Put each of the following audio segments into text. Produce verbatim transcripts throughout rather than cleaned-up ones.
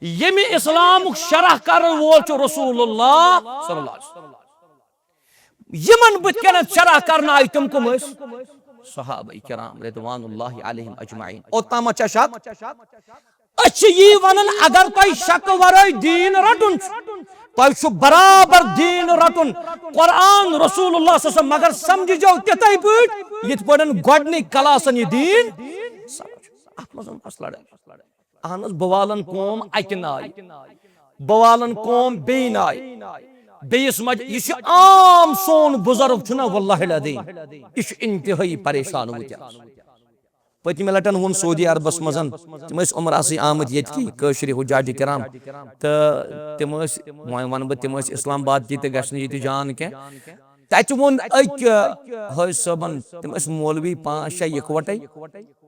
ییٚمہِ اسلامُک شرح کرن وول چھُ رسول اللہ صلی اللہ علیہ وسلم۔ یِمن بٕتھِ کَنٮ۪تھ شرح کرنہٕ آیہِ تِم کٕم ٲسۍ؟ صحابہ کرام رضوان اللہ علیہم اجمعین۔ اوٚتامَتھ چھا شک؟ أسۍ چھِ یی وَنان، اگر تۄہہِ شکہٕ ورٲے دیٖن رَٹُن چھُ، تۄہہِ چھُ برابر دیٖن رَٹُن قرآن، رسول اللہ صلی اللہ علیہ وسلم، مگر سمجھِزیو تِتھَے پٲٹھۍ یِتھ پٲٹھۍ گۄڈٕنِکۍ کلاسن یہِ دیٖن سمجھ۔ اَتھ منٛز ٲس لڑٲے۔ اہن حظ، بہٕ والن قوم اکہِ نایہِ، بہٕ والن قوم بیٚیہِ نایہِ، بیٚیِس مج-، یہِ چھُ عام سون بُزرگ چھُنہ، واللہ العظیم، یہِ چھُ انتہٲیی پریشان وٕنکیٚنس۔ پٔتمہِ لٹہِ ووٚن سعودی عربس منٛز، تِم ٲسۍ عمرہ سٕے آمٕتۍ ییٚتہِ کہِ کٲشرِ حجاج کرام، تہٕ تِم ٲسۍ، وۄنۍ ونہٕ بہٕ، تِم ٲسۍ اسلام آباد کہِ تہِ گژھِ نہٕ ییٚتہِ جان کینٛہہ۔ تتہِ ووٚن أکۍ حٲج صٲبن، تِم ٲسۍ مولوی پانٛژھ شےٚ یکوٹے،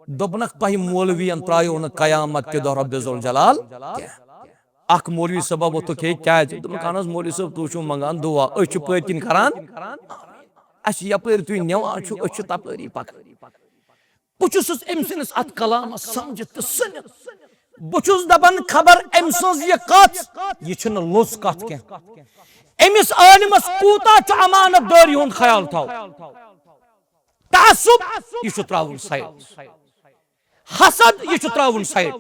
دوٚپنکھ، تۄہہِ مولوین ترٛایو نہٕ قیامت کہِ دۄہ رب ذوالجلال کینٛہہ۔ اکھ مولوی صٲبا ووٚتھُکھ، ہے کیازِ؟ دوٚپُکھ، اہن حظ مولوی صٲب، تُہۍ چھِو منٛگان دُعا، أسۍ چھِ پٔتۍ کِنۍ کران، اَسہِ یپٲرۍ تُہۍ نِوان چھِو، أسۍ چھِ تپٲری پکان۔ بہٕ چھُس أمۍ سٕنٛدِس اتھ کلامس سمجھِتھ تہٕ سٔنِتھ۔ بہٕ چھُس دپان، خبر أمۍ سٕنٛز یہِ کتھ، یہِ چھِنہٕ لوٚژ کتھ کینٛہہ۔ أمِس عٲلمس کوٗتاہ چھُ امانت دٲری ہُنٛد خیال تھاوُن۔ تعصب، یہِ چھُ ترٛاوُن سایڈ۔ حسد، یہِ چھُ ترٛاوُن سایڈ۔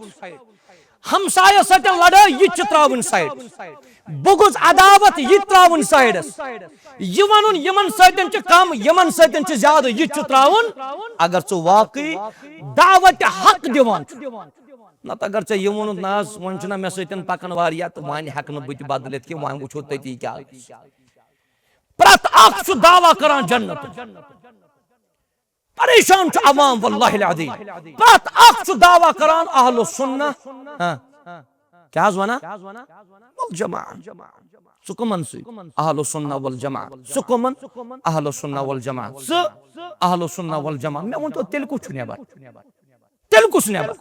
ہمسایس سۭتۍ لڑٲے، یہِ تہِ چھُ ترٛاوُن سایڈ۔ بغض، عداوت، یہِ تہِ ترٛاوُن سایڈس۔ یہِ ونُن، یِمن سۭتۍ چھِ کم، یِمن سۭتۍ چھِ زیادٕ، یہِ تہِ چھُ ترٛاوُن۔ اگر ژٕ واقعی دعوت حق دِوان چھُکھ۔ نتہٕ اگر ژےٚ یہِ ووٚنُتھ، نہ حظ، وۄنۍ چھُنہ مےٚ سۭتۍ پکان واریاہ، تہٕ وۄنۍ ہٮ۪کہٕ نہٕ بہٕ تہِ بدلِتھ کینٛہہ، وۄنۍ وٕچھو تٔتی کیٛاہ۔ پرٛٮ۪تھ اکھ چھُ دعویٰ کران جنت۔ پریشان چھُ عوام، واللہ العظیم۔ پرٛٮ۪تھ اکھ چھُ دعویٰ کران اہل السنہ۔ ہاں۔ کیٛاہ حظ ونان؟ والجماعہ۔ ژٕ کٕمن سۭتۍ؟ اہل السنہ والجماعہ۔ ژٕ کٕمن؟ اہل السنہ والجماعہ۔ ژٕ اہل السنہ والجماعہ۔ مےٚ ؤنۍ تو، تیٚلہِ کُس چھُ نٮ۪بر؟ تیٚلہِ کُس نٮ۪بر؟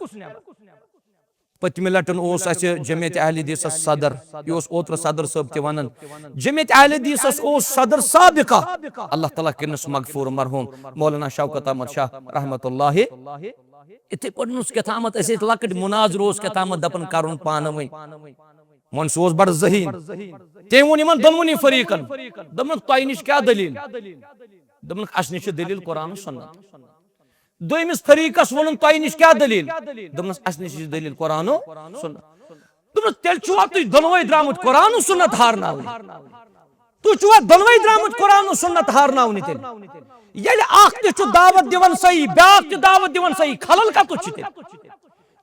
پٔتمہِ لٹہِ اوس اسہِ جمعیت اہل حدیثس صدر، یہِ اوس اوترٕ صدر صٲب تہِ ونان، جمعیت اہل حدیثس اوس صدر سابقہ، اللہ تعالیٰ کٔرنس مغفور، مرحوم مولانا شوکت احمد شاہ رحمت اللہ۔ یِتھے پٲٹھۍ اوس کیٛاہ تامتھ، اسہِ ٲسۍ لۄکٕٹۍ، مناظرٕ اوس کیٛاہ تامتھ دپان کرُن پانہٕ ؤنۍ۔ وۄنۍ سُہ اوس بڑٕ ذہین۔ تٔمۍ ووٚن یِمن دۄنوٕنی فریقن، دوٚپنکھ، تۄہہِ نِش کیٛاہ دٔلیٖل؟ دوٚپنکھ، اسہِ نِش چھِ دٔلیٖل قرآن و سنت۔ دوٚیمِس فریقس ووٚنُن، تۄہہِ نِش کیٛاہ دٔلیٖل؟ دوٚپنس، اسہِ نِش چھِ دٔلیٖل قرآن و سنت۔ دوٚپنس، تیٚلہِ چھُوا تُہۍ دۄنوَے درٛامٕتۍ قرآن و سنت ہارناونہِ؟ تُہۍ چھِوا دۄنوَے درٛامٕتۍ قرآن و سنت ہارناونہِ تیٚلہِ؟ ییٚلہِ اکھ تہِ چھُ دعوت دِوان صحیح، بیٛاکھ تہِ دعوت دِوان صحیح، خلل کتُتھ چھِ تیٚلہِ؟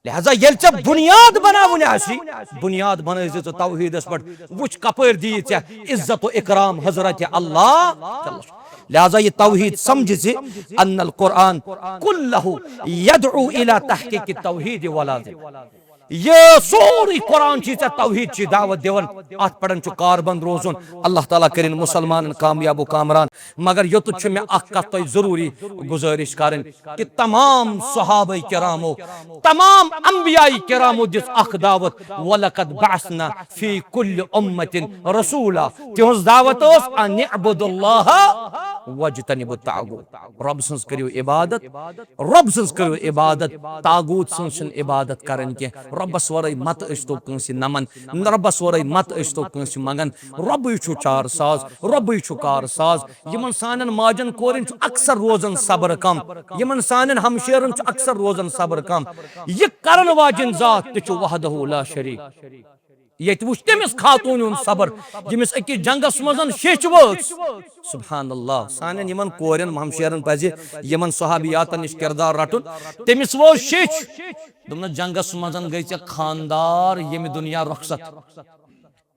لہذا ییٚلہِ ژےٚ بُنیاد بناوٕنۍ آسی، بُنیاد بنٲوزِ ژٕ توحیٖدس پٮ۪ٹھ۔ وٕچھ کپٲرۍ دِیہِ ژےٚ عزت و اکرام حضرت اللہ۔ لہذا یہِ توحیٖد سمجھِ زِ ان القرآن کلہ یدعو الی تحقیق التوحید و لازم۔ یہِ سورُے قرآن چھُے ژےٚ توحیٖد چھُے دعوت دِوان، اتھ پٮ۪ٹھ چھُ کاربند روزُن۔ اللہ تعالیٰ کٔرِن مسلمانن کامیاب و کامران۔ مگر یوٚتُتھ چھُ مےٚ اکھ کتھ تۄہہِ ضروٗری گُزٲرِش کرٕنۍ، کہ تمام صحابہ کرامو، تمام انبیاء کرامو دِژ اکھ دعوت، وَلَقَدْ بَعَثْنَا فِي كُلِّ أُمَّةٍ رَسُولًا۔ تِہنٛز دعوت ٲس، ان اعبدوا اللہ واجتنبوا الطاغوت۔ رۄب سٕنٛز کٔرِو عبادت، رۄب سٕنٛز کٔرِو عبادت، طاغوت سٕنٛز چھِنہٕ عبادت کرٕنۍ کینٛہہ۔ رۄبس ورٲے مت ٲسۍ تو کٲنٛسہِ نمن، رۄبس ورٲے مت ٲسۍ تو کٲنٛسہِ منگان۔ رۄبٕے چھُ چار ساز، رۄبٕے چھُ کار ساز۔ یِمن سانٮ۪ن ماجن کورٮ۪ن چھُ اکثر روزان صبر کم، یِمن سانٮ۪ن ہمشیرن چھُ اکثر روزان صبر کم۔ یہِ کرن واجٮ۪ن ذات تہِ چھُ وحدہ لا شریک۔ ییٚتہِ وُچھ تٔمِس خاتوٗنہِ ہُنٛد صبر، ییٚمِس أکِس جنگس منٛز شیٚچھ وٲژ۔ سبحان اللہ، سانٮ۪ن یِمن کورٮ۪ن ہمشیرن پزِ یِمن صحابیاتن نِش کردار رٹُن۔ تٔمِس وٲژ شیٚچھ، دوٚپنس، جنگس منٛز گٔے ژےٚ خاندار ییٚمہِ دُنیا رۄخصت۔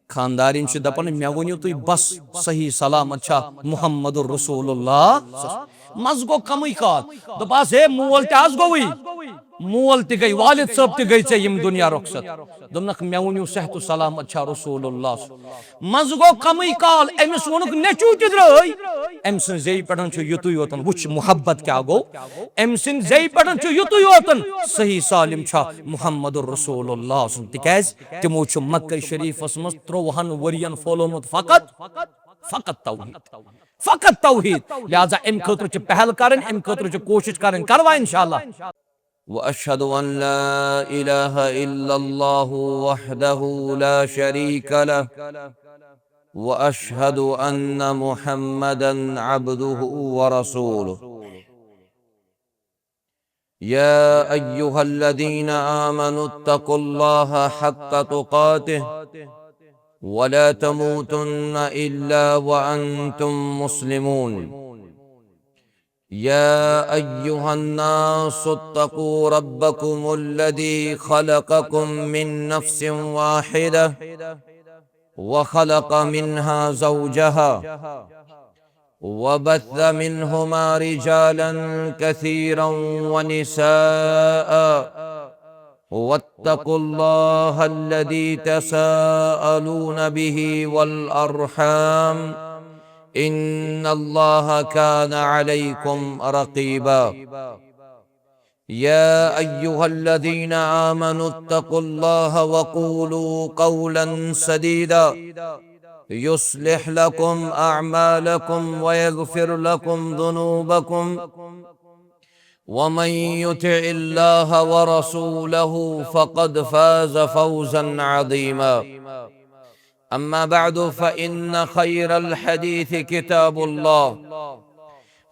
خاندارِنۍ چھِ دپان، مےٚ ؤنِو تُہۍ بس، صحیح سلامت چھا محمد رسول اللہ؟ منٛزٕ گوٚو کمٕے کال، دوٚپہَس، ہے مول تہِ حظ گوٚوٕے، مول تہِ گٔے، والد صٲب تہِ گٔے ژےٚ یِم دُنیا رۄخصت۔ دوٚپنکھ، مےٚ ؤنِو صحت و سلامت چھا رسول اللہ؟ منٛزٕ گوٚو کمٕے کال، أمِس ووٚنُکھ، نیٚچوٗ تہِ درٛٲے۔ أمۍ سٕنٛز زیٚیہِ پٮ۪ٹھ چھُ یُتُے یوتن، وٕچھ محبت کیٛاہ گوٚو۔ أمۍ سٕنٛدِ زیٚیہِ پٮ۪ٹھ چھُ یُتُے یوتن، صحیح سالم چھا محمد رسول اللہ سُنٛد، تِکیٛازِ تِمو چھُ مکہ شریفس منٛز ترٛۆوُہن ؤرین پھۄلومُت فقط، فقط توحید، فقط توحید۔ لہذا امہِ خٲطرٕ چھِ پہل کرٕنۍ، امہِ خٲطرٕ چھِ کوٗشش کرٕنۍ، کروا انشاءاللہ؟ وأشهد أن لا إله إلا الله وحده لا شريك له، وأشهد أن محمدا عبده ورسوله. يا أيها الذين آمنوا اتقوا الله حق تقاته ولا تموتن إلا وأنتم مسلمون. يا أيها الناس اتقوا ربكم الذي خلقكم من نفس واحدة وخلق منها زوجها وبث منهما رجالا كثيرا ونساء واتقوا الله الذي تساءلون به والأرحام إن الله كان عليكم رقيبا. يا أيها الذين آمنوا اتقوا الله وقولوا قولا سديدا يصلح لكم أعمالكم ويغفر لكم ذنوبكم ومن يطع الله ورسوله فقد فاز فوزا عظيما. أما بعد، فإن خير الحديث كتاب الله،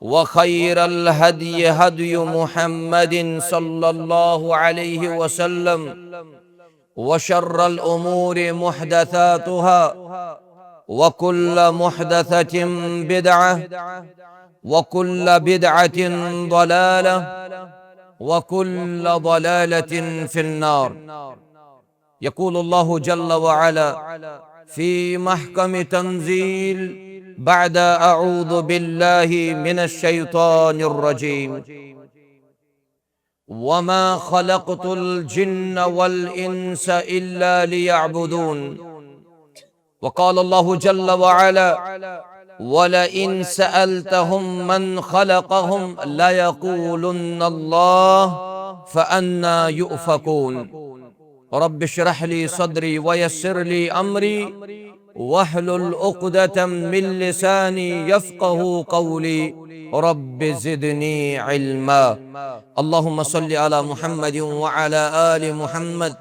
وخير الهدي هدي محمد صلى الله عليه وسلم، وشر الأمور محدثاتها، وكل محدثة بدعة، وكل بدعة ضلالة، وكل ضلالة في النار. يقول الله جل وعلا في محكم تنزيل بعد أعوذ بالله من الشيطان الرجيم: وما خلقت الجن والإنس إلا ليعبدون. وقال الله جل وعلا: ولئن سألتهم من خلقهم ليقولن الله فأنى يؤفكون. رب اشرح لي صدري ويسر لي أمري واحلل عقدة من لساني يفقه قولي. رب زدني علما. اللهم صل على محمد وعلى آل محمد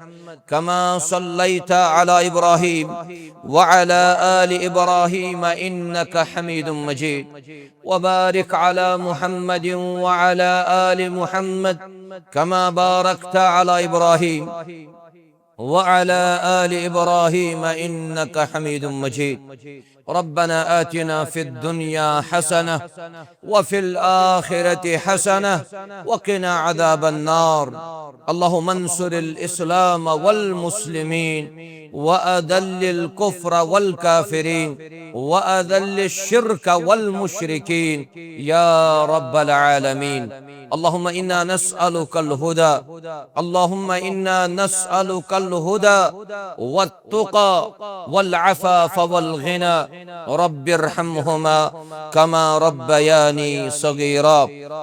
كما صليت على إبراهيم وعلى آل إبراهيم إنك حميد مجيد. وبارك على محمد وعلى آل محمد كما باركت على إبراهيم وعلى آل إبراهيم إنك حميد مجيد. ربنا آتنا في الدنيا حسنة وفي الآخرة حسنة وقنا عذاب النار. اللهم انصر الإسلام والمسلمين وأذل الكفر والكافرين وأذل الشرك والمشركين يا رب العالمين. اللهم إنا نسألك الهدى. اللهم إنا نسألك الهدى والتقى والعفاف والغنى. رب ارحمهما كما ربياني صغيرا.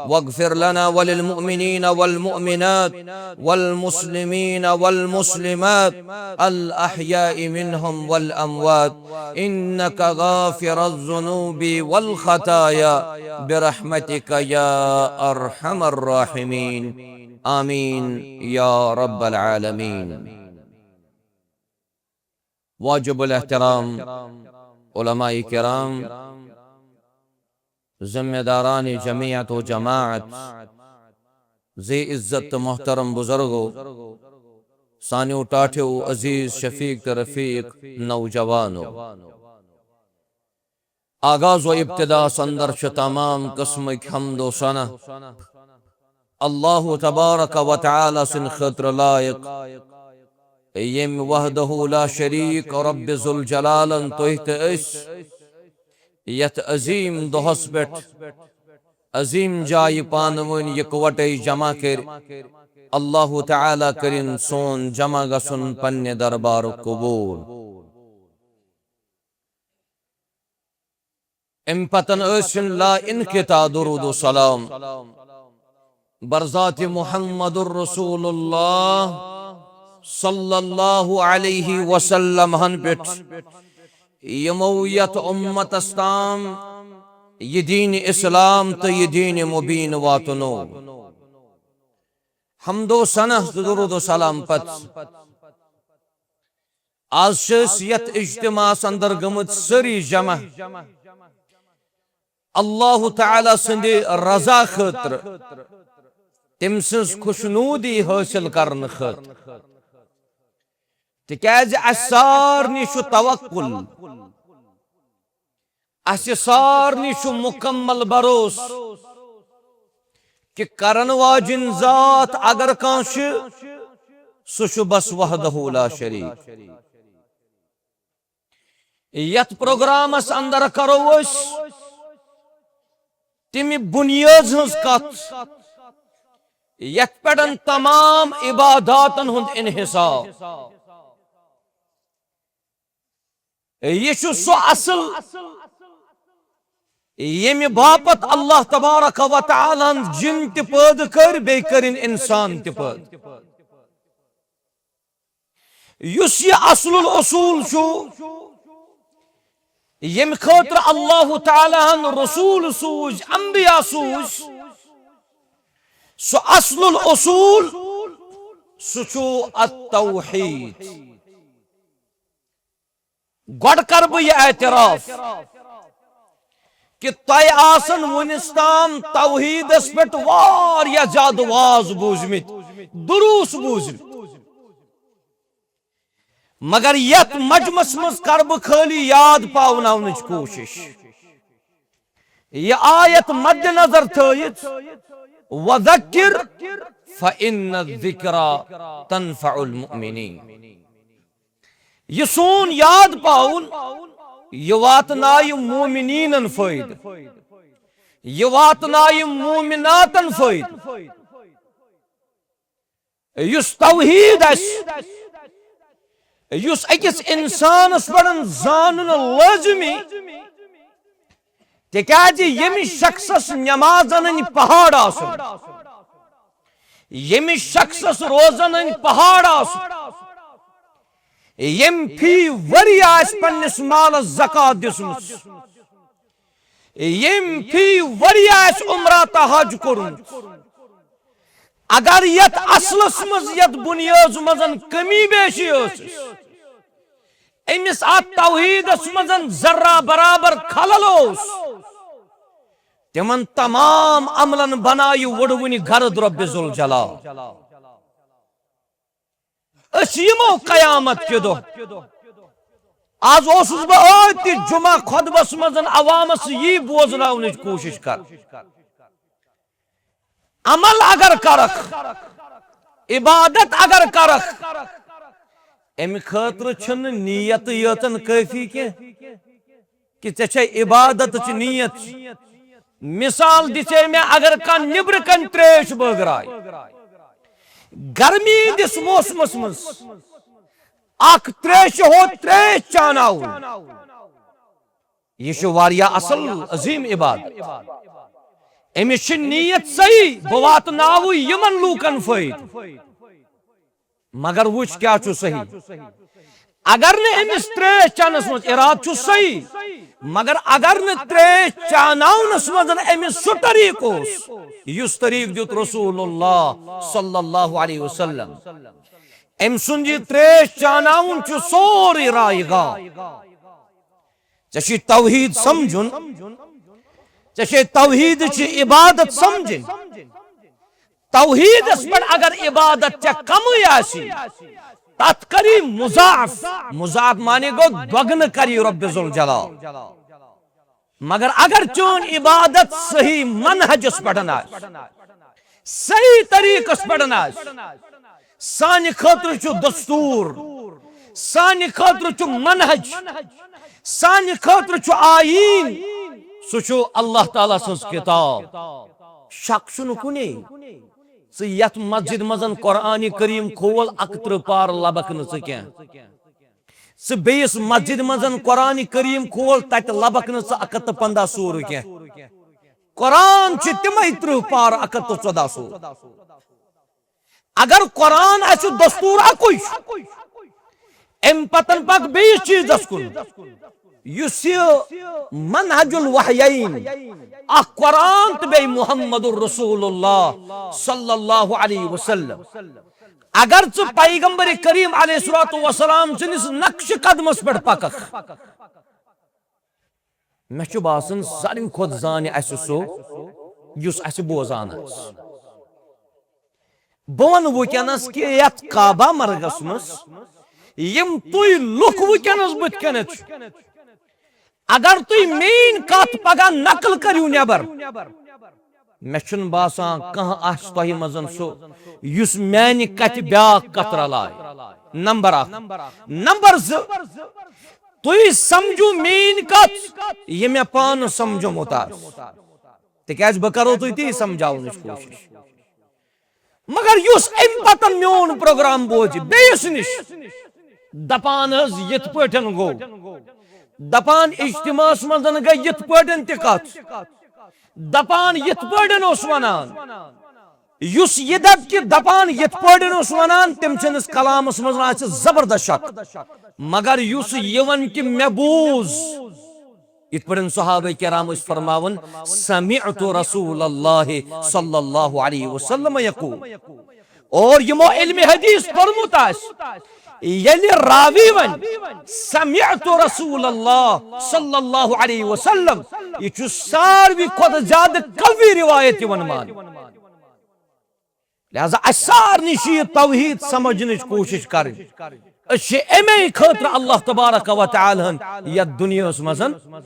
واغفر لنا وللمؤمنين والمؤمنات والمسلمين والمسلمات الأحياء منهم والأموات إنك غافر الذنوب والخطايا برحمتك يا أرحم الراحمين. آمين يا رب العالمين. واجب الاحترام علماء کرام، ذمہ داران جمعیت و جماعت، ذی عزت تہٕ محترم بزرگو، سانیو ٹاٹھیو، عزیز شفیق تہٕ رفیق نوجوانو۔ آغاز و ابتداس اندر چھِ تمام قسمٕکۍ حمد و ثنا اللہ تبارک و تعالی سٕنٛدِ خٲطرٕ لایق، ییٚمۍ وحدہ لا شریک رب ذوالجلالن تُہۍ تہٕ أسۍ یتھ عظیم دۄہس پٮ۪ٹھ عظیم جایہِ پانہٕ ؤنۍ یکوٹے جمع کٔرۍ۔ اللہ تعالی کٔرِن سون جمع گژھُن پننہِ دربارُک قبول۔ امہِ پتن ٲسِن لا انقطاع درود و سلام برذات محمد الرسول اللہ صلی اللہ علیہ وسلم ہن پٮ۪ٹھ، یِمو یتھ امتس تام یہِ دین اسلام تہٕ یہِ دین مبین واتنو۔ حمد و ثنا تہٕ درود و سلام پتہٕ، آز چھِ أسۍ یتھ اجتماعس اندر گٔمٕتۍ سٲری جمع، اللہ تعالیٰ سٕنٛدِ رضا خٲطرٕ، تٔمۍ سٕنٛز خوشنودی حٲصِل کرنہٕ خٲطرٕ۔ تِکیازِ اسہِ سارنٕے چھُ توکل، اسہِ سارنٕے چھُ مکمل بھروسہٕ کہِ کرن واجِنۍ ذات اگر کانٛہہ چھِ، سُہ چھُ بس وحدہ لا شریک۔ یتھ پروگرامس اندر کرو أسۍ تمہِ بُنیٲد ہٕنٛز کتھ، یتھ پٮ۪ٹھ تمام عباداتن ہُنٛد انحصار۔ یہِ چھُ سُہ اصل، ییٚمہِ باپتھ اللہ تبارک و تعالیٰ ہن جِن تہِ پٲدٕ کٔرۍ، بیٚیہِ کٔرِن انسان تہِ پٲدٕ۔ یُس یہِ اصل الاصول چھُ، ییٚمہِ خٲطرٕ اللہ تعالیٰ ہن رسول سوٗزۍ، انبیاء سوٗزۍ، سُہ اصل الاصول، سُہ چھُ التوحید۔ گۄڈٕ کرٕ بہٕ یہِ اعتراف کہِ تۄہہِ آسن وُنِس تام توحیدس پٮ۪ٹھ واریاہ زیادٕ واز بوٗزمٕتۍ، دروس بوٗزمٕتۍ، مگر یتھ مجمس منٛز کرٕ بہٕ خٲلی یاد پاوناونٕچ کوٗشش۔ یہِ آیت مد نظر تھٲیِتھ، وذکر فإن الذکری تنفع المؤمنین۔ یہِ سون یاد پاوُن، یہِ واتنایہِ مومنینن فٲیدٕ، یہِ واتنایہِ مومناتن فٲیدٕ۔ یُس توحید آسہِ، یُس أکِس انسانس پٮ۪ٹھ زانُن لٲزمی، تِکیازِ ییٚمِس شخصس نمازن ہٕنٛدۍ پہاڑ آسن، ییٚمِس شخصس روزن ہٕنٛدۍ پہاڑ آسن، ییٚمۍ فی ؤری آسہِ پننِس مالس زکات دِژمٕژ، ییٚمۍ فی ؤری آسہِ عمرہ تہٕ حج کوٚرمُت، اگر یتھ اصلس منٛز، یتھ بُنیٲدس منٛز کمی بیشی ٲسٕس، أمِس اتھ توحیدس منٛز ذرہ برابر خلل اوس، تِمن تمام عملن بنایہِ وُڑوٕنہِ غرض رب ذوالجلال۔ أسۍ یِمو قیامت کہِ دۄہ۔ آز اوسُس بہٕ أتھۍ جمعہ خطبس منٛز عوامس یی بوزناونٕچ کوٗشش کران۔ عمل اگر کرکھ، عبادت اگر کرکھ، امہِ خٲطرٕ چھنہٕ نیت یٲژن کٲفی کینٛہہ۔ کہِ ژےٚ چھے عبادتٕچ نیت۔ مثال دِژے مےٚ، اگر کانٛہہ نیٚبرٕ کنہِ ترٛیش بٲگراے، گرمی ہٕنٛدِس موسمس منٛز اکھ ترٛیشہِ ہُنٛد ترٛیش چاناوُن، یہِ چھُ واریاہ اصل عظیم عبادت۔ أمِس چھِ نیت صحیح، بہٕ واتناوٕ یِمن لوٗکن فٲیدٕ۔ مگر وٕچھ کیٛاہ چھُ صحیح۔ اگر نہٕ أمِس ترٛیش چٮ۪نس منٛز ارادٕ چھُ صحیح، مگر اگر نہٕ ترٛیش چاناونس منٛز أمِس سُہ طریٖقہٕ اوس، یُس طریٖقہٕ دیُت رسول اللہ صلی اللہ علیہ وسلم، أمۍ سُنٛد یہِ ترٛیش چاناوُن چھُ سورُے رایہِ غار۔ ژےٚ چھُے توحید سمجھُن، ژےٚ چھے توحیدٕچ عبادت سمجھٕنۍ۔ توحیدس پٮ۪ٹھ اگر عبادت ژےٚ کمٕے آسی، تتھ کری مضاعف۔ مضاعف معنی گوٚو دۄگنہٕ کری رب ذوالجلال۔ مگر اگر چون عبادت صحیح منہجس پٮ۪ٹھ آسہِ، صحیح طریقس پٮ۪ٹھ آسہِ، سانہِ خٲطرٕ چھُ دستور، سانہِ خٲطرٕ چھُ منہج، سانہِ خٲطرٕ چھُ آیین، سُہ چھُ اللہ تعالیٰ سٕنٛز کتاب۔ شک چھُنہٕ کُنے۔ ژٕ یتھ مسجد منٛز قرآن کریم کھول، اکترٕہ پار لبکھ نہٕ ژٕ کینٛہہ۔ ژٕ بیٚیِس مسجد منٛز قرآن کریم کھول، تتہِ لبکھ نہٕ ژٕ اکھ ہتھ تہٕ پنٛداہ سورٕ کینٛہہ۔ قرآن چھِ تِمے ترٕٛہ پار، اکھ ہتھ تہٕ ژۄداہ سورٕ۔ اگر قرآن آسہِ دستور اکُے، امہِ پتن پکھ بیٚیِس چیٖزس کُن، یُس یہِ منہج الوحیین، اکھ قرآن تہٕ بیٚیہِ محمد رسول اللہ صلی اللہ علیہ وسلم، اگر ژٕ پیغمبر کریم علیہ الصلوۃ والسلام سٕنٛدِس نقش قدمس پٮ۪ٹھ پککھ، مےٚ چھُ باسان ساروی کھۄتہٕ زانہِ اسہِ سُہ یُس اسہِ بوزان آسہِ۔ بہٕ وَنہٕ وٕنکیٚنَس کہِ یَتھ کعبہ مرگَس منٛز یِم تُہۍ لُکھ وٕنکیٚنَس بٕتھِ کَنٮ۪تھ چھِو، اگر تُہۍ میٛٲنۍ کَتھ پَگاہ نقل کٔرِو نٮ۪بر، مےٚ چھُنہٕ باسان کانٛہہ آسہِ تۄہہِ منٛز سُہ یُس میٛانہِ کَتھِ بیٛاکھ کَتھ رَلایہِ۔ نمبر اکھ۔ نمبر زٕ، تُہۍ سمجھِو میٛٲنۍ کَتھ یہِ مےٚ پانہٕ سمجھومُت آسہِ، تِکیٛازِ بہٕ کَرو تُہۍ تی سمجھاونٕچ کوٗشِش۔ مگر یُس اَمہِ پتن میون پروگرام بوزِ بیٚیِس نِش، دپان حظ یِتھ پٲٹھۍ گوٚو، دپان اجتماعس منٛز گٔے یِتھ پٲٹھۍ تہِ کتھ، دپان یِتھ پٲٹھۍ اوس ونان، یُس یہِ دپ کہِ دپان یِتھ پٲٹھۍ اوس ونان، تٔمۍ سٕنٛدِس کلامس منٛز آسہِ زبردست شک۔ مگر یُس یہِ ون کہِ مےٚ بوٗز، یِتھ پٲٹھۍ صحابہ کرام ٲسۍ فرماوان، "سمعت رسول اللہ صلی اللہ علیہ وسلم یقول"، اور یِمو علم حدیث پوٚرمُت آسہِ، ییٚلہِ راوی وَنہِ، "سمعت رسول اللہ صلی اللہ علیہ وسلم"، یہِ چھُ ساروی کھۄتہٕ زیادٕ قوی روایت یِوان ماننہٕ۔ لہذا اسہِ سارنٕے چھِ یہِ توحید سمجھنٕچ کوٗشش کرٕنۍ۔ أسۍ چھِ امے خٲطرٕ اللہ تبارک و تعالیٰ ہن یتھ دُنیاہس منٛز،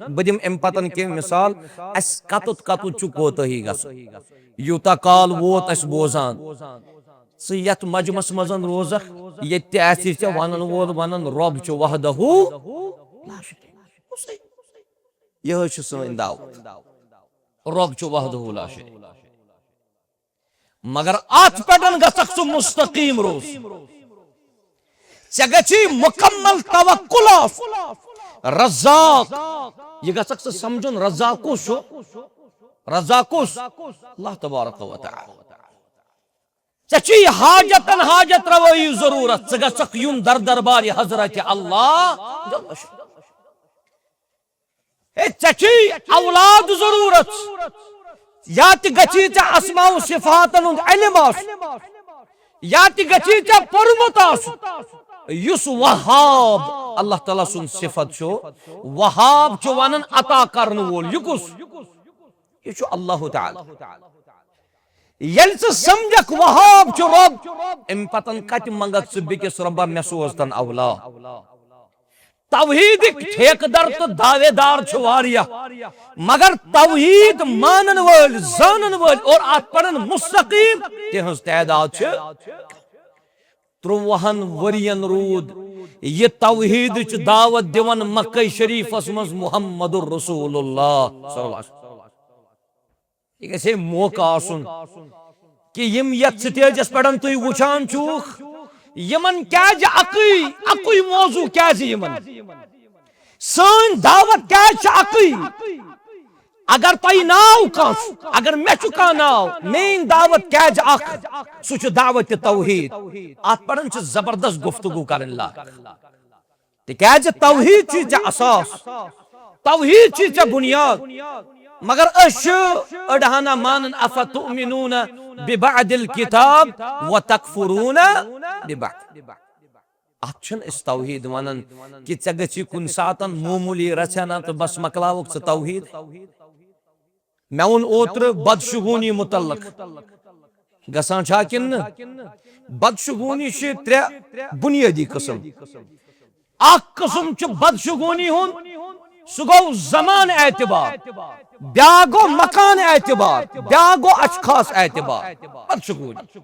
بہٕ دِمہٕ امہِ پتن کینٛہہ مثال، اسہِ کتُتھ کتُتھ چھُ کوتٲہی گژھان۔ یوٗتاہ کال ووت اسہِ بوزان، ژٕ یتھ مجمس منٛز روزکھ، ییٚتہِ تہِ آسہِ ژےٚ ونن وول ونان، "رۄب چھُ وحدہ لا شریک۔" یِہوٚے چھُ سٲنۍ دعوت، "رۄب چھُ وحدہ لا شریک۔" مگر اتھ پٮ۪ٹھ گژھکھ ژٕ مستقیم روزُن۔ ژےٚ گژھی مکمل توکل آسُن۔ رزاق، یہِ گژھکھ ژٕ سمجھُن، رزاق کُس چھُ؟ رزاق کُس؟ اللہ تبارک و تعالیٰ۔ ژےٚ چھُے حاجتن حاجت روٲیی ضروٗرت، ژٕ گژھکھ یُن در دربار حضرت اللہ۔ ہے، ژےٚ چھُے اولاد ضروٗرت، یا تہِ گژھی ژےٚ اسماء و صفاتن ہُنٛد علم آسُن، یا تہِ گژھی ژےٚ پوٚرمُت آسُن۔ یُس وہاب اللہ تعالیٰ سُنٛد صفت چھُ، وہاب چھُ ونان عطا کرن وول۔ یہِ کُس؟ یہِ چھُ اللہ تعالیٰ۔ ییٚلہِ ژٕ سمجھکھ وہاب چھُ رۄب، امہِ پتن کتہِ منگکھ ژٕ بیٚکِس رۄبا مےٚ سوز تن اولاد؟ توحیدٕکۍ ٹھیکہٕ در تہٕ دعوے دار چھِ واریاہ، مگر توحید مانن وٲلۍ، زانن وٲلۍ اور اتھ پرن مستقیم، تِہنٛز تعداد چھِ۔ ترٛوہن ؤرین روٗد یہِ توحیدٕچ دعوت دِوان مکہ شریفس منٛز محمد رسول اللہ صلی اللہ علیہ وسلم۔ یہِ گژھِ ہے موقع آسُن کہِ یِم یتھ سٹیجس پٮ۪ٹھ تُہۍ وٕچھان چھُکھ، یِمن کیازِ اکُے، اکُے موضوع کیازِ یِمن؟ سٲنۍ دعوت کیازِ چھِ اکُے؟ اگر تۄہہِ ناو کانٛہہ، اگر مےٚ چھُ کانٛہہ ناو، میٲنۍ دعوت کیازِ اکھ؟ سُہ چھُ دعوت توحید۔ اتھ پٮ۪ٹھ چھِ زبردست گفتگو کرٕنۍ لاگان۔ تِکیازِ توحید چھُے ژےٚ اساس، توحید چھُے ژےٚ بنیاد۔ مگر أسۍ چھِ أڑہانہ مانان، "افتؤمنون ببعض الکتاب وتکفرون ببعض۔" اتھ چھِنہٕ أسۍ توحید ونان کہِ ژےٚ گژھی کُنہِ ساتن معموٗلی رژھِ ہنا تہٕ بس مۄکلاوکھ ژٕ توحید۔ مےٚ ووٚن اوترٕ بدشگونی متعلق۔ گژھان چھا کِنہٕ نہٕ؟ بدشگونی چھِ ترٛےٚ بُنیٲدی قٕسم۔ اکھ قٕسم چھُ بدشگونی ہُنٛد، سُہ گوٚو زمان اعتبار، بیٛاکھ گوٚو مکان اعتبار، بیٛاکھ گوٚو اشخاص اعتبار۔ بدشگونی۔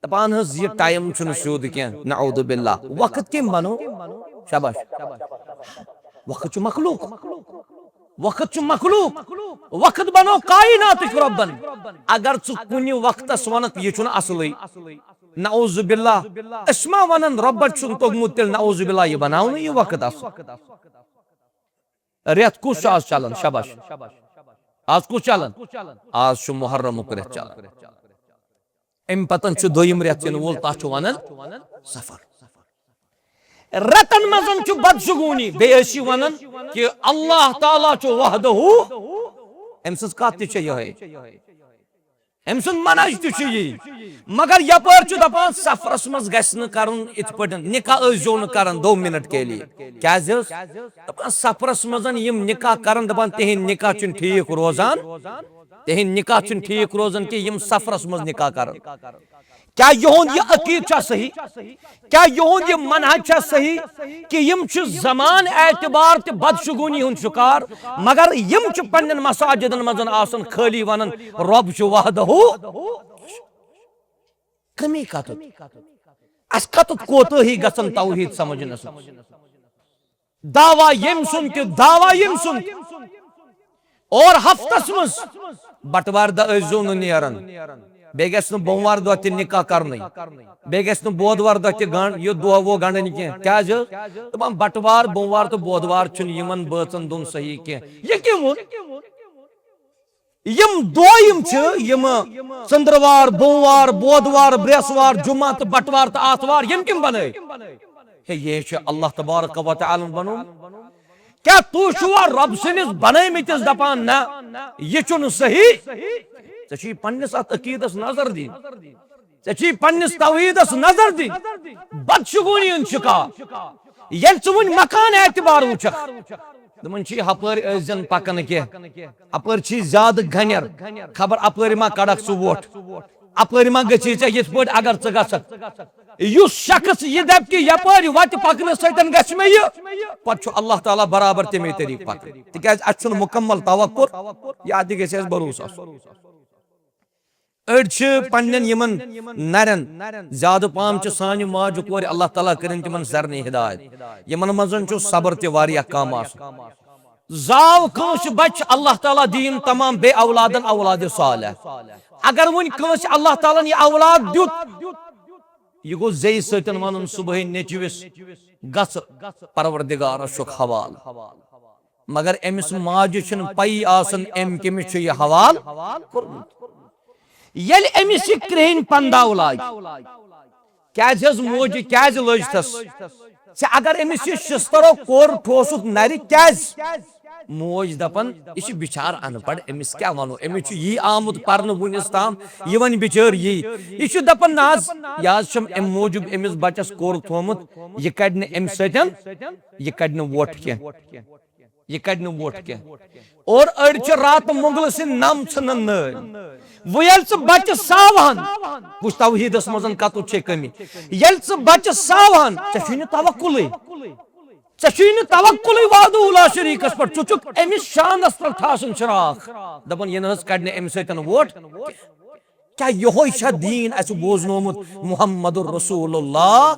دپان حظ، یہِ ٹائم چھُنہٕ سیوٚد کینٛہہ، نعوذ باللہ۔ وقت کٔمۍ بنوو؟ شاباش۔ وقت چھُ مخلوق۔ وقت چھُ مخلوق۔ وقت بنوو کائناتٕکۍ رۄبن۔ اگر ژٕ کُنہِ وقتس ونکھ، یہِ چھُنہٕ اصلٕے، نعوذ باللہ۔ أسۍ ما ونان رۄبس چھُنہٕ توٚگمُت تیٚلہِ، نعوذ باللہ، یہِ بناونہٕ یہِ وقت اصل؟ رٮ۪تھ کُس چھُ آز چلان؟ شاباش۔ آز کُس چلان؟ آز چھُ محرمُک رٮ۪تھ چلان۔ امہِ پتن چھُ دوٚیِم رٮ۪تھ یِنہٕ وول، تتھ چھُ ونان صفر۔ رٮ۪تن منٛز چھُ بدشگونی، بیٚیہِ ٲسۍ یہِ ونان کہِ اللہ تعالیٰ چھُ وحدہ، أمۍ سٕنٛز کتھ تہِ چھےٚ یِہے، أمۍ سُنٛد منہج تہِ چھُ یی۔ مگر یپٲرۍ چھُ دپان سفرس منٛز گژھِ نہٕ کرُن، یِتھ پٲٹھۍ نکاح ٲسۍ زیو نہٕ کران دو منٹ کے لیے۔ کیازِ حظ؟ دپان سفرس منٛز یِم نکاح کران، دپان تِہنٛدۍ نکاح چھِنہٕ ٹھیٖک روزان، تِہنٛدۍ نکاح چھِنہٕ ٹھیٖک روزان کہِ یِم سفرس منٛز نکاح کران۔ کیا یِہُنٛد یہِ عقیٖدٕ چھا صحیح؟ کیا یِہُنٛد یہِ منہج چھا صحیح کہِ یِم چھِ زمان اعتبار تہِ بدشگونی ہُنٛد شکار، مگر یِم چھِ پننٮ۪ن مساجدن منٛز آسان خٲلی ونان رۄب چھُ وحدہ؟ کمی کتھ؟ اسہِ کتھ کوتاہی گژھن توحید سمجھنس منٛز؟ دعویٰ ییٚمۍ سُنٛد تہِ، دعویٰ ییٚمۍ سُنٛد تہِ۔ اور ہفتس منٛز بٹوارِ دۄہ ٲسۍزیو نہٕ نیران۔ بیٚیہِ گژھِ نہٕ بوموارِ دۄہ تہِ نکاح کرنٕے۔ بیٚیہِ گژھِ نہٕ بودوارِ دۄہ تہِ گنڈ، یہِ دۄہ وۄہ گنڈٕنۍ کینٛہہ۔ کیازِ؟ دپان بٹوار، بوموار تہٕ بودوار چھُنہٕ یِمن بٲژن دۄن صحیح کینٛہہ۔ یہِ کٔمۍ ووٚن؟ یِم دۄہ یِم چھِ، یِم ژٔنٛدٕروار، بوموار، بودوار، برٛٮ۪سوار، جمعہ تہٕ بٹوار تہٕ آتھوار، یِم کٔمۍ بنٲے؟ ہے، یہِ چھُ اللہ تبارک و تعالیٰ ہن بنوومُت۔ کیٛاہ تُہۍ چھِوا رۄب سٕنٛدِس بنٲومٕتِس دپان نہ، یہِ چھُنہٕ صحیح؟ ژےٚ چھُے پننِس اتھ عقیدس نظر دِنۍ، ژےٚ چھُے پننِس توحیدس نظر دِنۍ۔ بدشگونی ہُنٛد شکار۔ ییٚلہِ ژٕ وُنہِ مکان اعتبار وٕچھکھ، دپان چھِ ہپٲرۍ ٲسۍ زن پکان کینٛہہ، اپٲرۍ چھی زیادٕ گھنٮ۪ر، خبر اپٲرۍ ما کڑکھ ژٕ وۄٹھ، اپٲرۍ ما گژھی ژےٚ یِتھ پٲٹھۍ اگر ژٕ گژھکھ۔ یُس شخص یہِ دپہِ کہِ یپٲرۍ وتہِ پکنہٕ سۭتۍ گژھِ مےٚ یہِ، پتہٕ چھُ اللہ تعالیٰ برابر تمے طریقہٕ پکان، تِکیازِ اتہِ چھُنہٕ مکمل توکل، یا تہِ گژھِ اسہِ بھروسہٕ آسُن۔ أڑۍ چھِ پننٮ۪ن یِمن نرٮ۪ن، زیادٕ پہم چھِ سانہِ ماجہِ کورِ، اللہ تعالیٰ کٔرِن تِمن سارنٕے ہدایت، یِمن منٛز چھُ صبر تہِ واریاہ کم آسان۔ زاو کٲنٛسہِ بچہِ، اللہ تعالیٰ دِیِن تمام بے اولادن اولاد صالح۔ اگر وۄنۍ کٲنٛسہِ اللہ تعالیٰ ہن یہِ اولاد دیُت، یہِ گوٚو زیٚیہِ سۭتۍ ونُن صبحٲے نیٚچوِس، گژھ پروردگارس چھُکھ حوالہٕ۔ مگر أمِس ماجہِ چھُنہٕ پَیی آسان أمۍ کٔمِس چھُ یہِ حوالہٕ کوٚرمُت۔ ییٚلہِ أمِس یہِ کرٛہِنۍ پنداو لاگہِ، کیازِ حظ موجہِ کیازِ لٲجتھس؟ ژےٚ اگر أمِس یہِ شِسترو کوٚر ٹھوسُکھ نرِ کیازِ؟ موج دپان، یہِ چھُ بِچار ان پڑھ، أمِس کیٛاہ ونو؟ أمِس چھُ یی آمُت پرنہٕ وُنِس تام، یہِ وۄنۍ بِچٲر یی۔ یہِ چھُ دپان، نہ حظ، یہِ حظ چھُم امہِ موٗجوٗب أمِس بچس کوٚر تھومُت، یہِ کڑِ نہٕ امہِ سۭتۍ، یہِ کڑِ نہٕ وۄٹھ کینٛہہ۔ یہِ کڑِ نہٕ وۄٹھ کینٛہہ۔ اور أڑۍ چھِ راتہٕ مۄنگلہٕ سٕنٛدۍ نم ژھٕنان نٲلۍ۔ وۄنۍ ییٚلہِ ژٕ بچہِ ساوہن، وٕچھ توحیٖدس منٛز کتُتھ چھے کٔمی۔ ییٚلہِ ژٕ بچہِ ساوہن، ژےٚ چھُے نہٕ توکُلٕے۔ ژےٚ چھُے نہٕ توکُلٕے وحدہ لا شریٖکس پٮ۪ٹھ۔ ژٕ چھُکھ أمِس شانس پٮ۪ٹھ ٹھاسان چراغ۔ دپان، یہِ نہٕ حظ کڑِ نہٕ أمۍ سۭتۍ وۄٹھ۔ کیٛاہ یِہوٚے چھا دیٖن اَسہِ بوزنومُت محمد رسول اللہ؟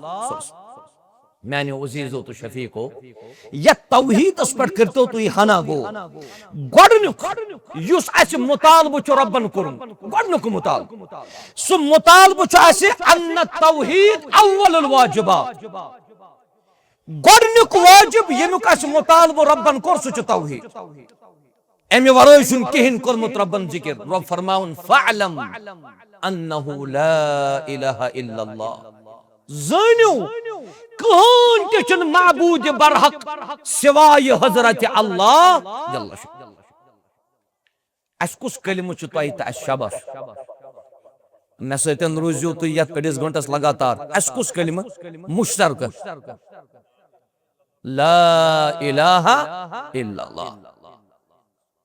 میانیو عزیزو تہٕ شفیقو، یتھ توحیدس پٮ۪ٹھ کٔرتو تُہۍ ہنا گو۔ گۄڈنیُک یُس اسہِ مطالبہٕ چھُ رۄبن کوٚرمُت، گۄڈنیُک مطالبہٕ، سُہ مطالبہٕ چھُ اسہِ ان توحید اول الواجبات۔ گۄڈنیُک واجب ییٚمیُک اسہِ مطالبہٕ رۄبن کوٚر، سُہ چھُ توحید۔ امہِ ورٲے چھُنہٕ کِہیٖنۍ کوٚرمُت رۄبن ذکر۔ رۄب فرماوُن، فاعلم انہ لا الہ الا اللہ۔ زٲنِو، کٕہٕنۍ تہِ چھُنہٕ معبوٗدِ برحق سوایہِ حضرت اللہ جل شانہ۔ اَسہِ کُس کلمہٕ چھُ تۄہہِ تہٕ اَسہِ؟ شاباش۔ مےٚ سۭتۍ روٗزِو تُہۍ یَتھ أڑِس گٲنٛٹَس لگاتار۔ اَسہِ کُس کلمہٕ؟ مشترکہ۔ لا الہ الا اللہ۔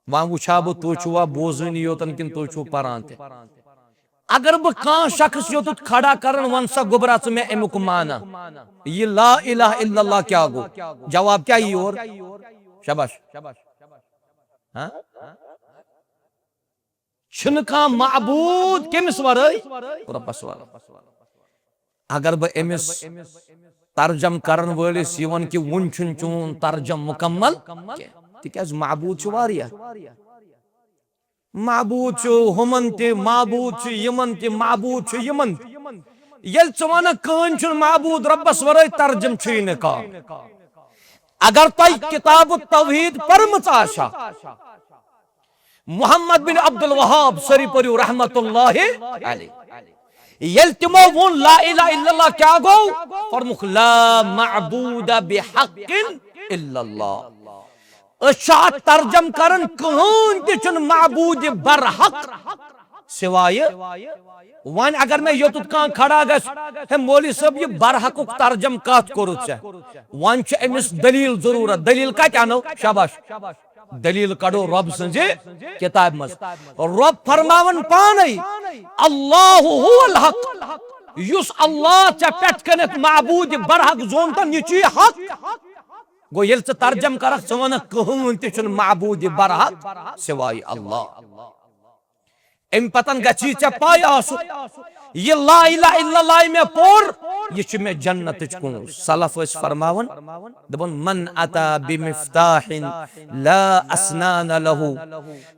وۄنۍ وٕچھا بہٕ، تُہۍ چھِوا بوزٲنی یوتن کِنہٕ تُہۍ چھِو پران تہِ؟ اگر بہٕ کانٛہہ شخص یوٚتُتھ کھڑا کرن، وَن سا گوٚبرا ژٕ مےٚ اَمیُک معنی، یہِ لا الہ الا اللہ کیٛاہ گوٚو؟ جواب کیٛاہ یی اورٕ؟ شاباش۔ ہاں؟ چھُنہٕ کانٛہہ معبوٗد کٔمِس ورٲے؟ رۄبس ورٲے۔ اگر بہٕ أمِس ترجم کرن وٲلِس یہِ ونہٕ کہِ وُنہِ چھُنہٕ چون ترجم مکمل کینٛہہ، تِکیازِ معبوٗد چھُ واریاہ۔ معبوٗد چھُ ہُمن تہِ، معبوٗد چھُ یِمن تہِ، معبوٗد چھُ یِمن تہِ۔ ییٚلہِ ژٕ ونکھ کٕہٕنۍ چھُنہٕ معبوٗد رۄبس ورٲے، ترجم چھُے نہٕ کانٛہہ۔ اگر تۄہہِ کتاب التوحید پٔرمٕژ آسہِ ہا، محمد بن عبد الوہاب، سٲری پٔرِو رحمت اللہ علیہ۔ ییٚلہِ تِمو ووٚن لا الہ الا اللہ، کیٛاہ گوٚو؟ فرمُکھ لا معبود بحق الا اللہ۔ أسۍ چھِ اتھ ترجم کران، کٕہٕنۍ تہِ چھُنہٕ معبود برحق سوایہِ۔ وۄنۍ اگر مےٚ یوٚتُتھ کانٛہہ کھڑا گژھِ، ہے مولوی صٲب، یہِ برحقُک ترجم کتھ کوٚرُتھ ژےٚ؟ وۄنۍ چھِ أمِس دلیل ضروٗرت۔ دلیل کتہِ انو؟ شاباش، دلیل کڑو رۄب سٕنزِ کتابہِ منٛز۔ رۄب فرماوان پانے، اللہ هو الحق، یُس اللہ ژےٚ پٮ۪ٹھ کٔنٮ۪تھ معبود برحق زونتن، یہِ چھُ یہِ حق۔ گوٚو، ییٚلہِ ژٕ ترجم کرکھ، ژٕ ونکھ، کٕہٕنۍ تہِ چھُنہٕ معبود برحق سوائے اللہ۔ امہِ پتن گژھی ژےٚ پاے آسُن، یہِ لا الہ الا اللہ مےٚ پوٚر، یہِ چھُ مےٚ جنتٕچ کونٛز۔ سلف ٲسۍ فرماوان، دپان، من اتی بمفتاح لا اسنان له،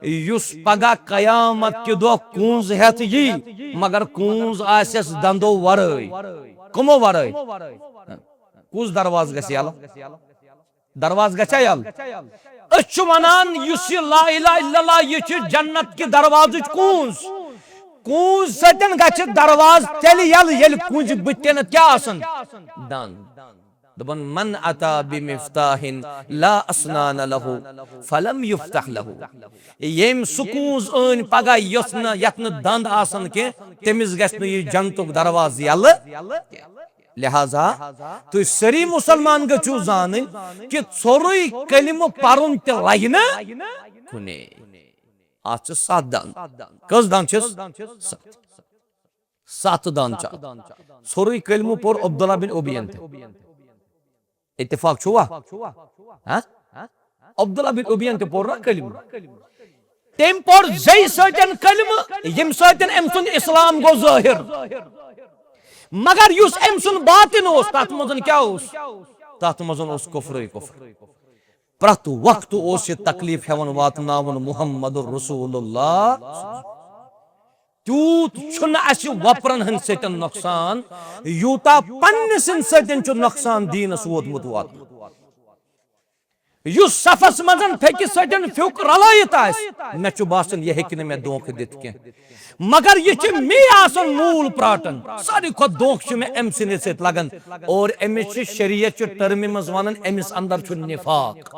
یُس پگاہ قیامت کہِ دۄہ کونٛز ہٮ۪تھ یی، مگر کونٛز آسٮ۪س دندو ورٲے۔ کمو ورٲے؟ کُس دروازٕ گژھِ یلہٕ؟ دروازٕ گژھِ یلہٕ؟ أسۍ چھِ ونان، یُس یہِ لا الہ الا اللہ، یہِ چھِ جنت کہِ دروازٕچ کونٛز۔ کونٛز سۭتۍ گژھِ دروازٕ تیٚلہِ یلہٕ، ییٚلہِ کونٛزِ بٕتھِ کَنٮ۪تھ کیٛاہ آسن؟ دند۔ دپان، من اتی بمفتاح لا اسنان له فلم یفتح له۔ ییٚمۍ سُہ کونٛز أنۍ پگاہ یۄس نہٕ، یتھ نہٕ دند آسن کینٛہہ، تٔمِس گژھِ نہٕ یہِ جنتُک دروازٕ یلہٕ۔ لہذا تُہۍ سٲری مسلمان گٔژھِو زانٕنۍ کہِ ژھورُے کلمہٕ پرُن تہِ لگہِ نہٕ کُنے۔ اتھ چھِ ستھ دند۔ کٔژ دند چھِس؟ ستھ۔ ستھ دند چھِ اتھ۔ ژھورُے کلمہٕ پوٚر عبداللہ بن ابیَن تہِ۔ اتفاق چھُوا؟ ہاں؟ عبداللہ بن ابیَن تہِ پوٚر نا کلمہٕ۔ تٔمۍ پوٚر زیٚیہِ سۭتۍ کلمہٕ، ییٚمہِ سۭتۍ أمۍ سُنٛد اسلام گوٚو ظٲہِر۔ مگر یُس أمۍ سُنٛد باطن اوس، تتھ منٛز کیٛاہ اوس؟ تتھ منٛز اوس کفرٕے کفر۔ پرٛٮ۪تھ وقتہٕ اوس یہِ تکلیف ہٮ۪وان واتناوُن محمد رسول اللہ۔ تیوٗت چھُنہٕ اَسہِ وۄپرن ہٕنٛدۍ سۭتۍ نۄقصان، یوٗتاہ پننہِ سٕنٛدۍ سۭتۍ چھُ نۄقصان دیٖنس ووتمُت واتنہٕ۔ یُس صفس منٛز پھیٚکہِ سۭتۍ پھیُک رلٲیِتھ آسہِ، مےٚ چھُ باسان، یہِ ہیٚکہِ نہٕ مےٚ دھوکہٕ دِتھ کینٛہہ۔ مگر یہِ چھِ مے آسان موٗل پراٹن۔ ساروی کھۄتہٕ دھوکہٕ چھُ مےٚ أمۍ سٕنٛدِ سۭتۍ لگان۔ اور أمِس چھِ شریعت چہِ ٹرمہِ منٛز ونان، أمِس اندر چھُ نفاق۔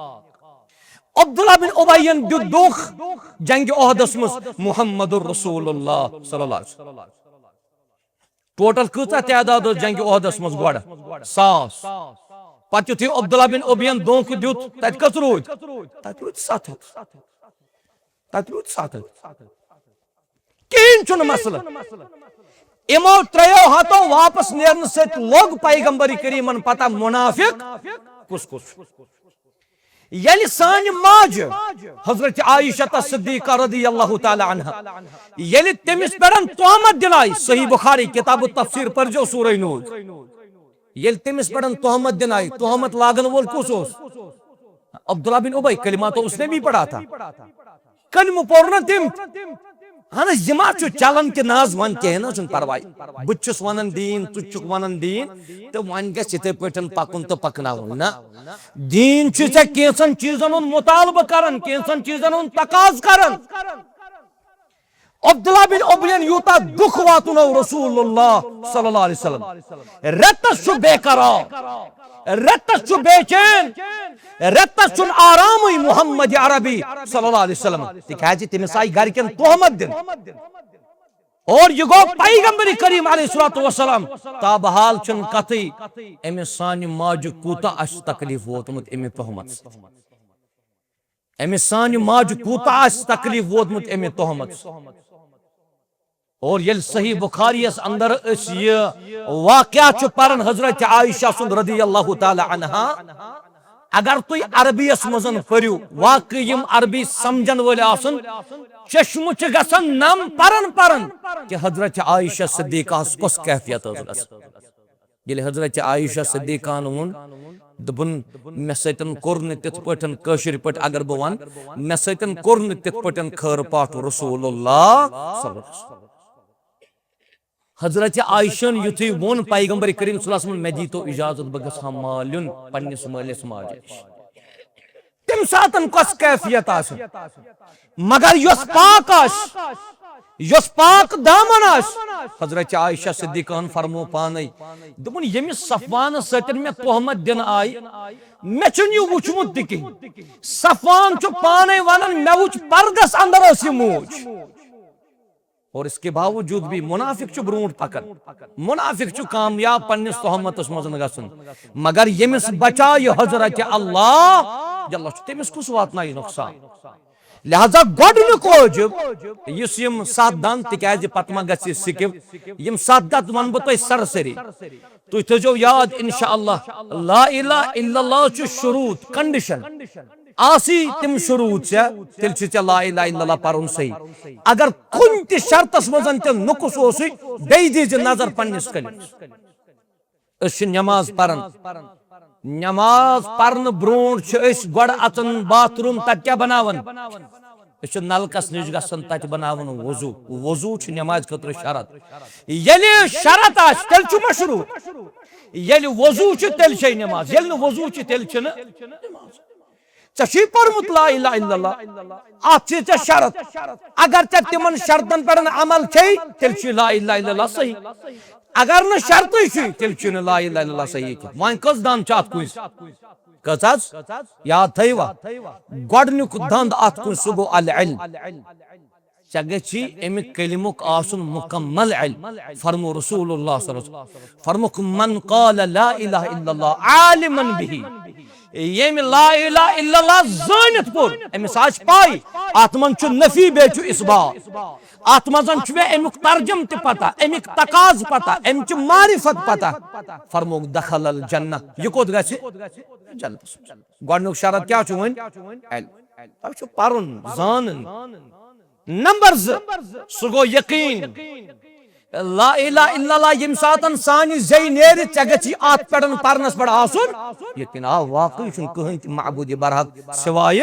عبداللہ بن ابیَن دیُت دھوکہٕ جنگِ احدس منٛز محمد رسول اللہ صلی اللہ علیہ وسلم۔ ٹوٹل کۭژاہ تعداد ٲس جنگِ احدس منٛز گۄڈٕ؟ ساس۔ پتہٕ یُتھُے عبداللہ بن ابیَن دھوکہٕ دیُت، تتہِ کٔژ روٗدۍ؟ تتہِ روٗدۍ ستھ ہتھ۔ تتہِ روٗدۍ ستھ ہتھ۔ کِہیٖنۍ چھُنہٕ مسلہٕ۔ یِمو ترٛیو ہتو واپس نیرنہٕ سۭتۍ لوٚگ پیغمبر کریٖمن پتہ منافق کُس کُس چھُ۔ ییٚلہِ سانہِ ماجہِ حضرت عائشہ صدیقہ رضی اللہ تعالیٰ عنہا، ییٚلہِ تٔمِس پٮ۪ٹھ تہمت دِنہٕ آیہِ، صحیح بخاری کتاب التفسیر پٔرزیو سورہ نور، ییٚلہِ تٔمِس پٮ۪ٹھ تہمت دِنہٕ آیہِ، تہمت لاگن وول کُس اوس؟ عبداللہ بن ابی، کلمہ تو اس نے بھی پڑھا تھا۔ کلمہٕ پوٚر نہ تٔمۍ۔ اہن حظ، یہِ ما چھُ چلان کہِ نہ حظ، وۄنۍ کِہیٖنۍ نہ حظ چھُنہٕ پرواے۔ بہٕ تہِ چھُس وَنان دیٖن، ژٕ تہِ چھُکھ وَنان دیٖن، تہٕ وۄنۍ گژھِ یِتھَے پٲٹھۍ پَکُن تہٕ پَکناوُن۔ نہ، دیٖن چھُ ژےٚ کینٛژھن چیٖزَن ہُنٛد مُطالبہٕ کَران، کینٛژھن چیٖزَن ہُنٛد تقاضہٕ کَران۔ عبداللہ بن ابیَن یوٗتاہ دُکھ واتنوو رسول اللہ صلی اللہ علیہ وسلم۔ رٮ۪تَس چھُ بے قرار، رٮ۪تَس چھُ بے چین، رٮ۪تَس چھُنہٕ آرامٕے محمد عربی صلی اللہ علیہ وسلم، تِکیٛازِ تٔمِس آیہِ گرِکٮ۪ن تہمت دِنہٕ۔ اور یہِ گوٚو پیغمبر کریم علیہ الصلوۃ والسلام۔ تابحال چھُنہٕ کتھٕے، أمِس سانہِ ماجہِ کوٗتاہ آسہِ تکلیف ووتمُت اَمہِ تہمت سۭتۍ۔ أمِس سانہِ ماجہِ کوٗتاہ آسہِ تکلیف ووتمُت اَمہِ تہمت سۭتۍ۔ اور ییٚلہِ صحیح بخاریَس اندر أسۍ یہِ واقعہ چھِ پران حضرت عائشہ سُنٛد رضی اللہ تعالیٰ عنہا، اگر تُہۍ عربیَس منٛز پٔرِو، واقعی یِم عربی سمجھن وٲلۍ آسن، چشمہٕ چھِ گژھان نم پران پران کہِ حضرت عائشہ صدیقہ ہس کۄس کیفیت ٲس گژھان۔ ییٚلہِ حضرت عائشہ صدیقہ ہن ووٚن، دوٚپُن، مےٚ سۭتۍ کوٚر نہٕ تِتھ پٲٹھۍ، کٲشِر پٲٹھۍ اگر بہٕ وَنہٕ، مےٚ سۭتۍ کوٚر نہٕ تِتھ پٲٹھۍ خٲر پاٹھ رسول اللہ صلی اللہ علیہ وسلم۔ حضرت عائشہ ہن یُتھُے ووٚن پیغمبر کریم صلی اللہ علیہ وسلم، مےٚ دیٖتو اجازت، بہٕ گژھٕ ہا مال نیُن پننِس مٲلِس ماجہِ نِش۔ تَمہِ ساتہٕ کۄس کیفیت آسہِ؟ مگر یۄس پاک آسہِ، یۄس پاک دامن آسہِ۔ حضرت عائشہ صدیقہ ہن فرمو پانے، دوٚپُن، ییٚمِس صفوانس سۭتۍ مےٚ تہمت دِنہٕ آیہِ، مےٚ چھُنہٕ یہِ وُچھمُت تہِ کِہیٖنۍ۔ صفوان چھُ پانے ونان، مےٚ وُچھ پردس اندر ٲس یہِ موج۔ اور اس کے باوجود بھی منافق چھُ برونٛٹھ پکان، منافق چھُ کامیاب پننِس تہمتس منٛز گژھُن، مگر ییٚمِس بچایہِ حضرت اللہ جل چھُ، تٔمِس کُس واتنایہِ نۄقصان؟ لہذا گۄڈٕنیُک وٲجب، یُس یِم ستھ دند، تِکیازِ پتہٕ ما گژھِ skip، یِم ستھ دند ونہٕ بہٕ تۄہہِ سرسری۔ تُہۍ تھٲیزیو یاد، انشاءاللہ، لا الہ الا اللہ چھُ شروٗط، condition۔ آسی تِم شروٗط ژےٚ، تیٚلہِ چھُ ژےٚ لا الہ الا اللہ پرُن صحیح۔ اگر کُنہِ تہِ شرطس منٛز تہِ نقص اوسُے، بیٚیہِ دیٖزِ نظر پننِس کلمس۔ أسۍ چھِ نماز پران۔ نماز پرنہٕ برونٛٹھ چھِ أسۍ گۄڈٕ اژان باتھ روم، تتہِ کیٛاہ بناوان؟ أسۍ چھِ نلکس نِش گژھان، تتہِ بناوان وضو۔ وضو چھُ نمازِ خٲطرٕ شرط۔ ییٚلہِ شرط آسہِ، تیٚلہِ چھُ مشروٗط۔ ییٚلہِ وضو چھُ، تیٚلہِ چھے نماز۔ ییٚلہِ نہٕ وضو چھُ، تیٚلہِ چھِنہٕ نماز۔ ژےٚ چھُے پوٚرمُت لا الہ الا اللہ، اتھ چھِ ژےٚ شرط۔ اگر ژےٚ تِمن شرطن پٮ۪ٹھ عمل چھے، تیٚلہِ چھُے لا الہ الا اللہ صحیح۔ اگر نہٕ شرطٕے چھُے، تیٚلہِ چھُنہٕ لا الہ الا اللہ صحیح کینٛہہ۔ وۄنۍ کٔژ دند چھِ اتھ کُنہِ؟ کٔژ حظ؟ یاد تھٲیوا؟ گۄڈٕنیُک دند اتھ کُنہِ، سُہ گوٚو العلم۔ ژےٚ گژھی اَمہِ کلمُک آسُن مُکمل علم۔ فرمو رسول اللہ صلی اللہ علیہ وسلم، فرموکھ، "من قال لا الہ الا اللہ عالما بہ"، ییٚمۍ لا الہ الا اللہ زٲنِتھ پوٚر، أمِس آسہِ پَے، اَتھ منٛز چھُ نفی، بیٚیہِ چھُ اثبات، اَتھ منٛز چھُ مےٚ اَمیُک ترجم تہِ پتہ، اَمِکۍ تقاضہٕ پتہ، اَمِچ معرفت پتہ۔ فرموکھ، "دخل الجنہ"، یہِ کوٚت گژھِ؟ جنتس منٛز۔ گۄڈٕنیُک شرط کیٛاہ چھُ وۄنۍ؟ علم۔ تۄہہِ چھُ پرُن، زانُن۔ نمبر زٕ، سُہ گوٚو یقین۔ لا الہ الا اللہ ییٚمہِ ساتن سانہِ زیٚیہِ نیرِ، ژےٚ گژھی اتھ پٮ۪ٹھ پرنس پٮ۪ٹھ آسُن یقین۔ آ، واقعی چھُنہٕ کٕہٕنۍ تہِ معبودِ برحق سوایہِ۔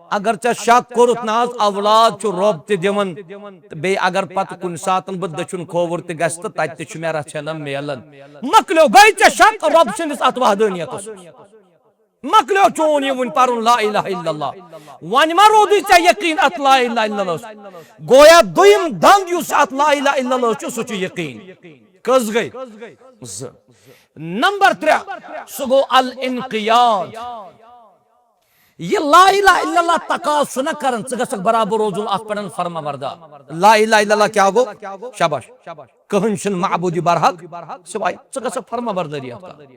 اگر ژےٚ شک کوٚرُتھ نہ حظ، اولاد چھُ رۄب تہِ دِوان، تہٕ بیٚیہِ اگر پتہٕ کُنہِ ساتن بہٕ دٔچھُن کھووُر تہِ گژھِ، تہٕ تتہِ تہِ چھُ مےٚ رژھِ ہنا میلان۔ مۄکلیو، گٔے ژےٚ شک رۄب سٕنٛدِس اتھ وحدانیتس؟ مۄکلیو چون یہِ وۄنۍ پرُن لا الہ الا اللہ۔ وۄنۍ ما روٗدُے ژےٚ یقین اتھ لا الہ الا اللہ؟ گویا دوٚیِم دنٛد یُس اتھ لا الہ الا اللہ چھُ، سُہ چھُ یقین۔ کٔژ گٔے؟ زٕ۔ نمبر ترٛےٚ، سُہ گوٚو الانقیاد۔ یہِ لا الہ الا اللہ تقاضہٕ چھُنہ کران، ژٕ گژھکھ برابر روزُن اتھ پٮ۪ٹھ فرما بردار۔ لا الہ الا اللہ کیٛاہ گوٚو؟ شاباش۔ کٕہٕنۍ چھُنہٕ معبودِ برحق سوائے، ژٕ گژھکھ فرما بردٲری اتھ کرٕنۍ۔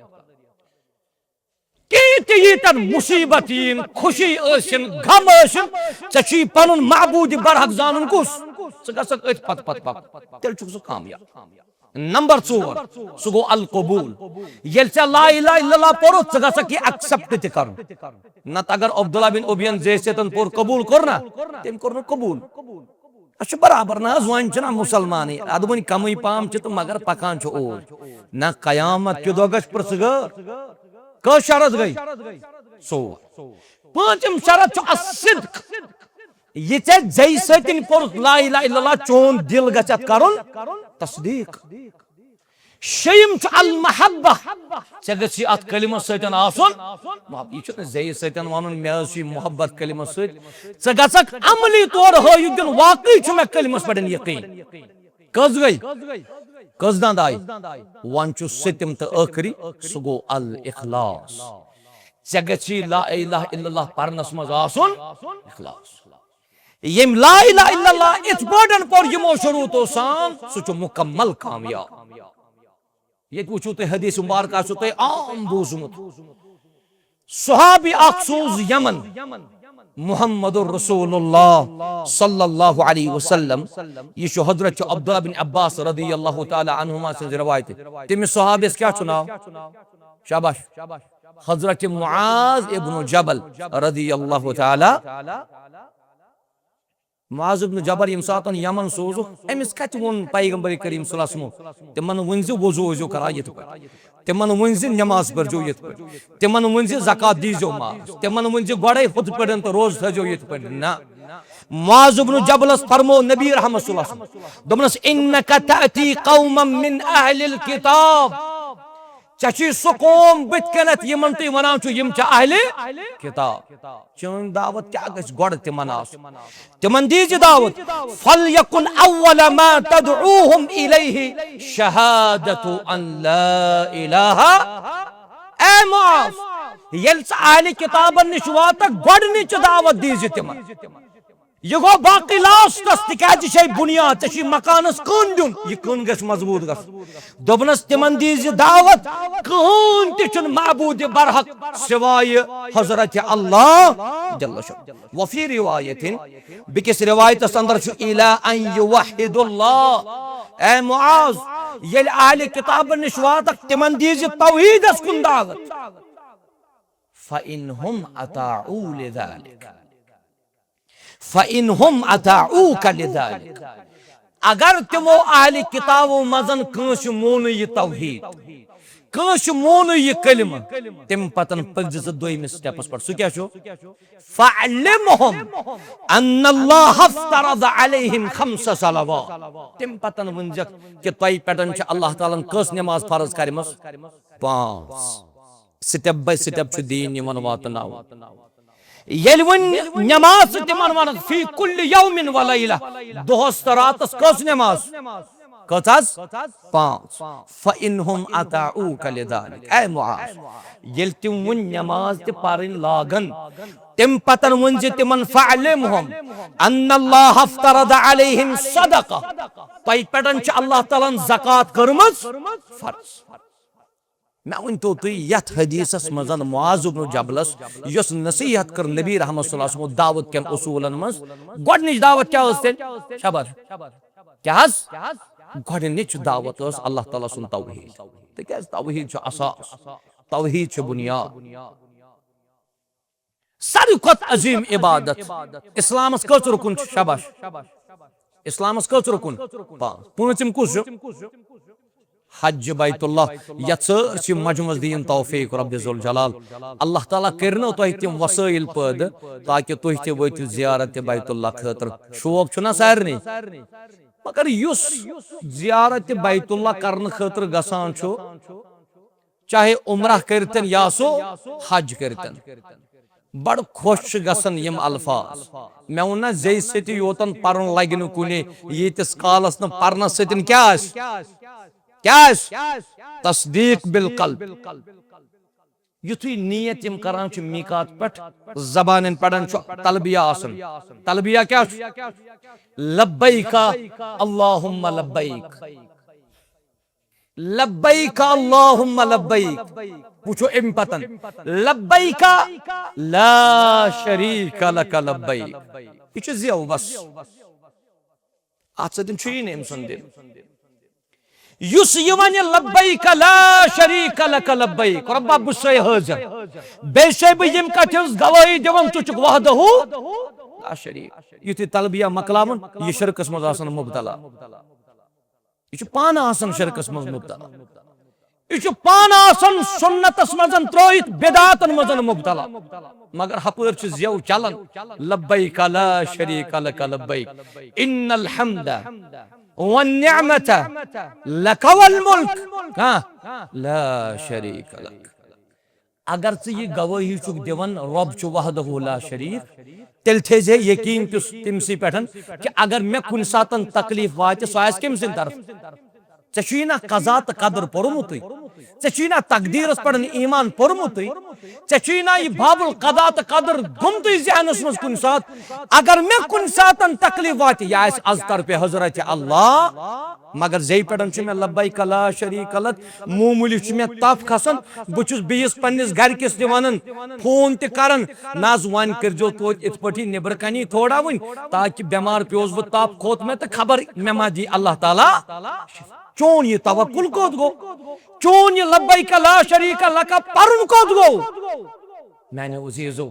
کینٛہہ تہِ ییٖتٮ۪ن مُصیٖبت یِن، خوشی ٲسِن، غم ٲسِن، ژےٚ چھُے پنُن معبوٗدِ برحق زانُن کُس؟ ژٕ گژھکھ أتھۍ پتہٕ پتہٕ پکُن، تیٚلہِ چھُکھ ژٕ کامیاب۔ نمبر ژور، سُہ گوٚو القبول۔ ییٚلہِ ژےٚ لا الہ الا اللہ پوٚرُتھ، ژٕ گژھکھ یہِ accept تہِ کرُن۔ نتہٕ اگر عبداللہ بن ابین زے سۭتۍ پوٚر، قبول کوٚر نا؟ تٔمۍ کوٚر نہٕ قبول۔ اَسہِ چھُ برابر نہ حظ، وۄنۍ چھِنہ مُسلمانٕے، اَدٕ وۄنۍ کمٕے پہم چھِ تہٕ مگر پکان چھُ اوٗرۍ۔ نہ، قیامت کہِ دۄہ گژھِ پرٛژھٕ گٲر۔ کٔژ شرط گٔے؟ ژور۔ پٲنٛژِم شرط چھُ الصدق۔ یہِ ژےٚ زیٚیہِ سۭتۍ پوٚرُتھ لا الہ الا اللہ، چون دل گژھِ اَتھ کرُن تصدیق۔ شیٚیِم چھُ المحبہ۔ ژےٚ گژھی اتھ کلمس سۭتۍ آسُن محبت۔ یہِ چھُنہٕ زیٚیہِ سۭتۍ ونُن، مےٚ حظ چھُ یہِ محبت کلمس سۭتۍ۔ ژٕ گژھکھ عملی طور ہٲوِتھ دیُن، واقعی چھُ مےٚ کلمس پٮ۪ٹھ یقین۔ کٔژ گٔے؟ کٔژ دند آیہِ؟ وۄنۍ چھُ سٔتِم تہٕ ٲخری، سُہ گوٚو الاخلاص۔ ژےٚ گژھی لا الہ الا اللہ پرنس منٛز آسُن اخلاص۔ ییٚمۍ لا الہ الا اللہ اِتھ پٲٹھۍ پوٚر یِمو شروٗطو سان، سُہ چھُ مُکمل کامیاب۔ ییٚتہِ وٕچھِو تُہۍ حدیث مبارک آسیو تۄہہِ عام بوٗزمُت۔ صحابی اکھ سوٗز یمن، محمد رسول اللہ صلی اللہ علیہ وسلم۔ یہِ چھُ حضرت عبداللہ بن عباس رضی اللہ تعالی عنہما سٕنٛز روایت۔ تٔمِس صحابیس کیٛاہ چھُ ناو؟ شاباش۔ حضرت معاذ ابن جبل رضی اللہ تعالی۔ معاذ ابن جبل ییٚمہِ ساتہٕ یمن سوٗزُکھ، أمِس کتہِ ووٚن پیغمبر کریم صلی اللہ علیہ وسلمو؟ تِمن ؤنۍ زِ وضو ٲسۍزیو کران یِتھ پٲٹھۍ، تِمن ؤنۍ زِ نماز پٔرۍزیو یِتھ پٲٹھۍ، تِمن ؤنۍ زِ زکوٰۃ دیٖزیو ماس، تِمن ؤنۍ زِ گۄڈے ہُتھ پٲٹھۍ تہٕ روزٕ تھٲیزیو یِتھ پٲٹھۍ۔ نہ، معاذ ابن جبلس فرمو نبی رحمت صلی اللہ علیہ وسلم، دوٚپنس، "انک تأتی قوما من اہل الکتاب"، ژےٚ چھُے سُہ قوم بٕتھِ کَنٮ۪تھ، یِمن تُہۍ وَنان چھِو، یِم چھِ اہلِ کِتاب۔ چٲنۍ دعوت کیٛاہ گژھِ گۄڈٕ تِمن آسُن؟ تِمن دیٖزِ دعوت۔ فَلْيَكُنْ أَوَّلَ مَا تَدْعُوهُمْ إِلَيْهِ شَهَادَةُ أَنْ لَا إِلَٰهَ۔ اے معاذ، ییٚلہِ ژٕ اہلِ کِتابن نِش واتکھ، گۄڈٕنِچ دعوت دیٖزِ تِمن۔ یہِ گوٚو باقٕے لاسٹس، تِکیازِ یہِ چھے بُنیاد، ژےٚ چھُے مکانس کٕن دیُن، یہِ کٕن گژھِ مضبوٗط گژھُن۔ دوٚپنس، تِمن دیٖزِ دعوت، کٕہٕنۍ تہِ چھُنہٕ معبوٗدِ برحق سوائے حضرت اللہ جل شانہ۔ وفی روایتن، بیٚکِس روایتس اندر چھُ، الا ان یوحد اللہ۔ اے معاذ، ییٚلہِ اہلِ کتابن نِش واتکھ، تِمن دیٖزِ توحیٖدس کُن دعوت۔ فَإِنْ هُمْ أَطَاعُوا لِذَٰلِكَ۔ فَإِنْ هُمْ أَطَاعُوكَ لِذَٰلِكَ۔ اگر تِمو اہلِ کتابو منٛزن کٲنٛسہِ مونُے یہِ توحیٖد، کٲنٛسہِ مونُے یہِ کلمہٕ، تمہِ پتن پٔکۍ زِ ژٕ دوٚیمِس سٹیپس پٮ۪ٹھ۔ سُہ کیٛاہ چھُ؟ فَاعْلِمْهُمْ أَنَّ اللَّهَ افْتَرَضَ عَلَيْهِمْ خَمْسَ صَلَوَاتٍ۔ تمہِ پتن ؤنۍ زٮ۪کھ کہِ تۄہہِ پٮ۪ٹھ چھِ اللہ تعالیٰ ہن کٔژ نماز فرض کرِمٕژ؟ پانٛژھ۔ سٹیپ باے سٹیپ چھُ دیٖن یِوان واتناونہٕ۔ ییٚلہِ وۄنۍ نماز ژٕ تِمن وَنکھ، فی کُلِ یومٍ و لیلہ، دۄہس تہٕ راتس کٔژ نماز؟ کٔژ حظ؟ پانٛژھ۔ فَإِنْ هُمْ أَطَاعُوكَ لِذَٰلِكَ۔ اے معاذ، ییٚلہِ تِم وۄنۍ نماز تہِ پرٕنۍ لاگن، تمہِ پتن ؤنۍ زِ تِمن، فَاعْلِمْهُمْ أَنَّ اللَّهَ افْتَرَضَ عَلَيْهِمْ صَدَقَةً۔ تۄہہِ پٮ۪ٹھ چھِ اللہ تعالیٰ ہن زکوٰۃ کٔرمٕژ فرض۔ مےٚ ؤنۍ تو تُہۍ، یتھ حدیثس منٛز معاذ ابن جبلس یۄس نصیحت کٔر نبی رحمت صلی اللہ علیہ وسلم دعوت کٮ۪ن اصوٗلن منٛز، گۄڈٕنِچ دعوت کیٛاہ ٲس تیٚلہِ؟ شاباش۔ کیٛاہ حظ؟ گۄڈٕنِچ دعوت ٲس اللہ تعالیٰ سُنٛد توحیٖد۔ تِکیٛازِ توحیٖد چھُ اساس، توحیٖد چھُ بُنیاد۔ ساروی کھۄتہٕ عظیٖم عبادت۔ اسلامس کٔژ رُکُن چھِ؟ شاباش۔ اسلامس کٔژ رُکُن؟ پانٛژھ۔ پٲنٛژِم کُس چھُ؟ حج بیت اللہ۔ یتھ سٲرسٕے مجموعس دِیِن توفیق رب ذوالجلال۔ اللہ تعالیٰ کٔرِنو تۄہہِ تِم وسٲیِل پٲدٕ تاکہِ تُہۍ تہِ وٲتِو زیارت بیت اللہ خٲطرٕ۔ شوق چھُنہ سارنٕے، مگر یُس زیارت بیت اللہ کرنہٕ خٲطرٕ گژھان چھُ، چاہے عمرہ کٔرتن یا سُہ حج کٔرتن، بڑٕ خۄش چھِ گژھان یِم الفاظ۔ مےٚ ووٚن نہ زیٚیہِ سۭتۍ یوتن پرُن لگہِ نہٕ کُنے، ییٖتِس کالس نہٕ پرنس سۭتۍ کیٛاہ آسہِ؟ کیٛاہ آسہِ؟ تصدیق بالقلب۔ یُتھُے نیت یِم کران چھِ میقات پٮ۪ٹھ، زبانن پٮ۪ٹھ چھُ تلبیہ آسان۔ تلبیہ کیٛاہ چھُ؟ لبیک اللہم لبیک۔ لبیک اللہم لبیک۔ وٕچھو اَمہِ پتن، لبیک لا شریک لک لبیک۔ یہِ چھُ زیو بس۔ اتھ سۭتۍ چھُ یی نہٕ أمۍ سُنٛد دِل۔ یُس یہِ ونہِ، لبیک لا شریک لک لبیک، رۄبا، بہٕ چھُسے حٲضِر، بیٚیہِ چھُسے بہٕ ییٚمہِ کتھِ ہٕنٛز گوٲہی دِوان، ژٕ چھُکھ وحدہ لا شریک۔ یُتھُے تلبیہ مۄکلاوُن، یہِ شرکس منٛز آسان مبتلا۔ یہِ چھُ پانہٕ آسان شرکس منٛز مبتلا۔ یہِ چھُ پانہٕ آسان سُنتس منٛز ترٲوِتھ بدعاتن منٛز مبتلا۔ مگر ہپٲرۍ چھُ زیو چلان، لبیک لا شریک لک لبیک، ان الحمد والنعمت لک والملک، ہاں، لا شریک لک۔ اگر ژٕ یہِ گوٲہی چھُکھ دِوان، رۄب چھُ وحدہ لا شریک، تیٚلہِ تھٲیزِ یقین تِس-، تٔمسٕے پٮ۪ٹھ کہِ اگر مےٚ کُنہِ ساتن تکلیف واتہِ، سُہ آسہِ کٔمۍ سٕنٛدِ طرفہٕ؟ ژےٚ چھُے نا قضا تہٕ قدر پوٚرمُتٕے؟ ژےٚ چھُے نا تقدیرس پٮ۪ٹھ ایمان پوٚرمُتٕے؟ ژےٚ چھُے نا یہِ باب القضا تہٕ قدر گوٚمتُے ذہنس منٛز کُنہِ ساتہٕ؟ اگر مےٚ کُنہِ ساتن تکلیف واتہِ، یہِ آسہِ از طرفِ حضرت اللہ، مگر زیٚیہِ پٮ۪ٹھ چھُ مےٚ لبیک لا شریک لک، معموٗلی چھُ مےٚ تپھ کھسان، بہٕ چھُس بیٚیِس پننِس گرِکِس تہِ ونان، فون تہِ کران، نہ حظ وۄنۍ کٔرۍزیو توتہِ اِتھ پٲٹھی نیٚبرٕ کنی تھوڑا وٕنۍ، تاکہِ بٮ۪مار پیوس بہٕ، تپھ کھوٚت مےٚ تہٕ خبر مےٚ ما دی اللہ تعالیٰ۔ چون یہِ توکل کوٚت گوٚو؟ چون یہِ لبیک لا شریک لک پرُن کوٚت گوٚو؟ میانیو عزیزو،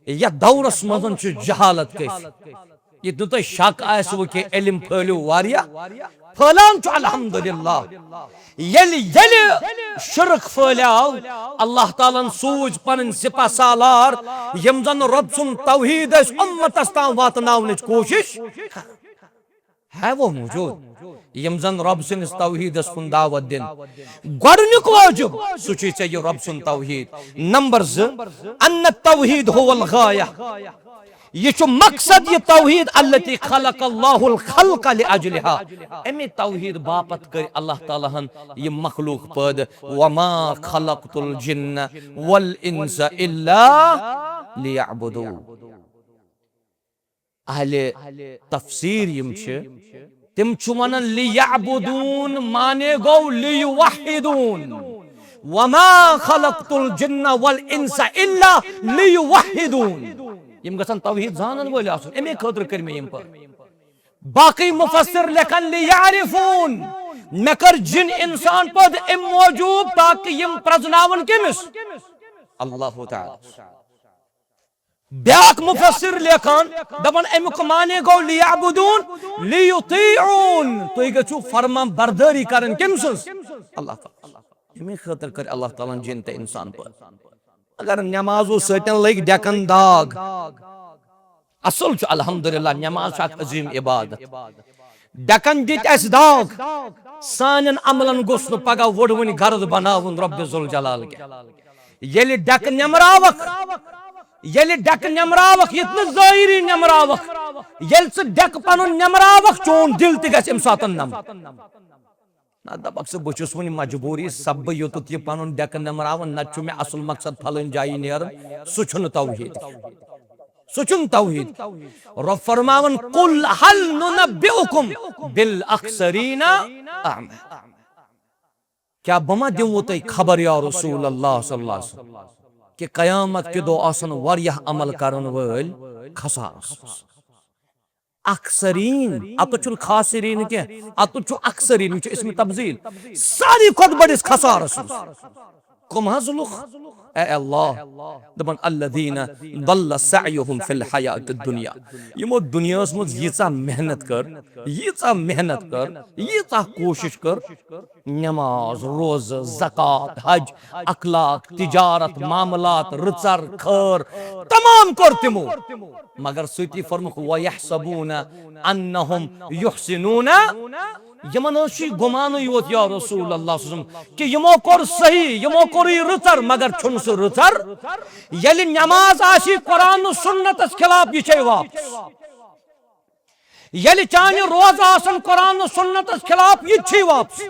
یتھ دورس منٛز چھُ جہالت کٲفی۔ ییٚتہِ نہٕ تۄہہِ شک آسِوٕ کینٛہہ، علم پھٔہلیو واریاہ، پھٔہلان چھُ الحمدللہ۔ ییٚلہِ، ییٚلہِ شرک پھٔہلیو، اللہ تعالیٰ ہن سوٗز پنٕنۍ سپہ سالار، یِم زن رۄب سُنٛد توحیٖد ٲسۍ اُمتس تام واتناونٕچ کوٗشش۔ ہے وہ موجود، یم زن رب سٕنٛدِس توحیٖدس کُن دعوت دِن۔ گۄڈٕنیُک واجب سُہ چھُے ژےٚ یہِ رب سُنٛد توحیٖد۔ نمبر زٕ، ان التوحید هو الغایہ۔ یہِ چھُ مقصد، یہِ توحیٖد، التی خلق اللہ الخلق لاجلہا۔ امی توحیٖد باپتھ کٔرۍ اللہ تعالیٰ ہن یہِ مخلوق پٲدٕ۔ وما خلقت الجن والانس الا لیعبدون۔ اہل تفسیر یم چھِ، تِم چھِ ونان لیعبدون معنی گوٚو لیوحدون۔ وما خلقت الجن والانس الا لیوحدون۔ یم گژھن توحیٖد زانن وٲلۍ آسُن، امی خٲطرٕ کٔرۍ مےٚ یم پٲدٕ۔ باقی مفسر لیکھن لیعرفون، مےٚ کٔر جن انسان پٲدٕ امہِ موٗجوٗب تاکہ یم پرزناون کٔمِس؟ اللہ تعالیٰ۔ بیاکھ مفسر لیکھان، دپان امیُک معنی گوٚو لیعبدون، لیطیعون، تُہۍ گٔژھِو فرمان بردٲری کرٕنۍ کٔمۍ سٕنٛز؟ اللہ تعالیٰ۔ امی خٲطرٕ کٔرۍ اللہ تعالیٰ ہن جن تہٕ انسان پٲدٕ۔ اگر نمازو سۭتۍ لٔگۍ ڈٮ۪کن داغ، اصل چھُ الحمدللہ، نماز چھُ اکھ عظیم عبادت۔ ڈٮ۪کن دِتۍ اسہِ داغ، سانٮ۪ن عملن گوٚژھ نہٕ پگاہ وُڑوٕنۍ غرض بناوُن رب ذوالجلال کیٛاہ۔ ییٚلہِ ڈٮ۪کہٕ نٮ۪مراوکھ، ییٚلہِ ڈٮ۪کہٕ نٮ۪مراوکھ، یہِ تہِ نہٕ ظٲہری نٮ۪مراوکھ، ییٚلہِ ژٕ ڈٮ۪کہٕ پنُن نٮ۪مراوکھ، چون دِل تہِ گژھِ امہِ ساتہٕ نم۔ نہ دپکھ ژٕ، بہٕ چھُس وُنہِ مجبوٗری سببہٕ یوٚتُتھ یہِ پنُن ڈٮ۪کہٕ نٮ۪مراوان، نتہٕ چھُ مےٚ اصل مقصد پھلٲنۍ جایہِ نیرُن، سُہ چھُنہٕ توحیٖد۔ سُہ چھُنہٕ توحیٖد۔ رۄب فرماوان، قل هل ننبئكم بالاخسرین اعمالا۔ کیا بہٕ ما دِمو تۄہہِ خبر یا رسول اللہ صلی اللہ علیہ وسلم، کہ قیامت کہِ دۄہ آسن واریاہ عمل کرن وٲلۍ خسارس منٛز؟ اخسرین، اتھ چھُنہٕ خاسرین کینٛہہ، اتھ چھُ اخسرین، یہِ چھُ اسم تفضیل۔ ساروی کھۄتہٕ بٔڑِس خسارس منٛز۔ کم حظ لُکھ؟ اے اللہ، دپان الذین ضل سعیہم فی الحیات الدنیا، یِمو دُنیاہس منٛز ییٖژاہ محنت کٔر، ییٖژاہ محنت کٔر، ییٖژاہ کوٗشش کٔر، نماز، روزٕ، زکوٰۃ، حج، اخلاق، تجارت، معاملات، رٕژر، خٲر، تمام کوٚر تِمو۔ مگر سۭتی فرمُکھ، وَيَحْسَبُونَ أَنَّهُمْ يُحْسِنُونَ۔ یِمن اوس یہِ گُمانٕے یوت یا رسول اللہ صلی اللہ علیہ وسلم کہِ یِمو کوٚر صحیح، یِمو کوٚر یہِ رٕژر، مگر چھُنہٕ سُہ رٕژر۔ ییٚلہِ نماز آسی قرآن و سنتس خلاف، یہِ چھے واپس۔ ییٚلہِ چانہِ روزٕ آسن قرآن و سنتس خلاف، یہِ تہِ چھُے واپس۔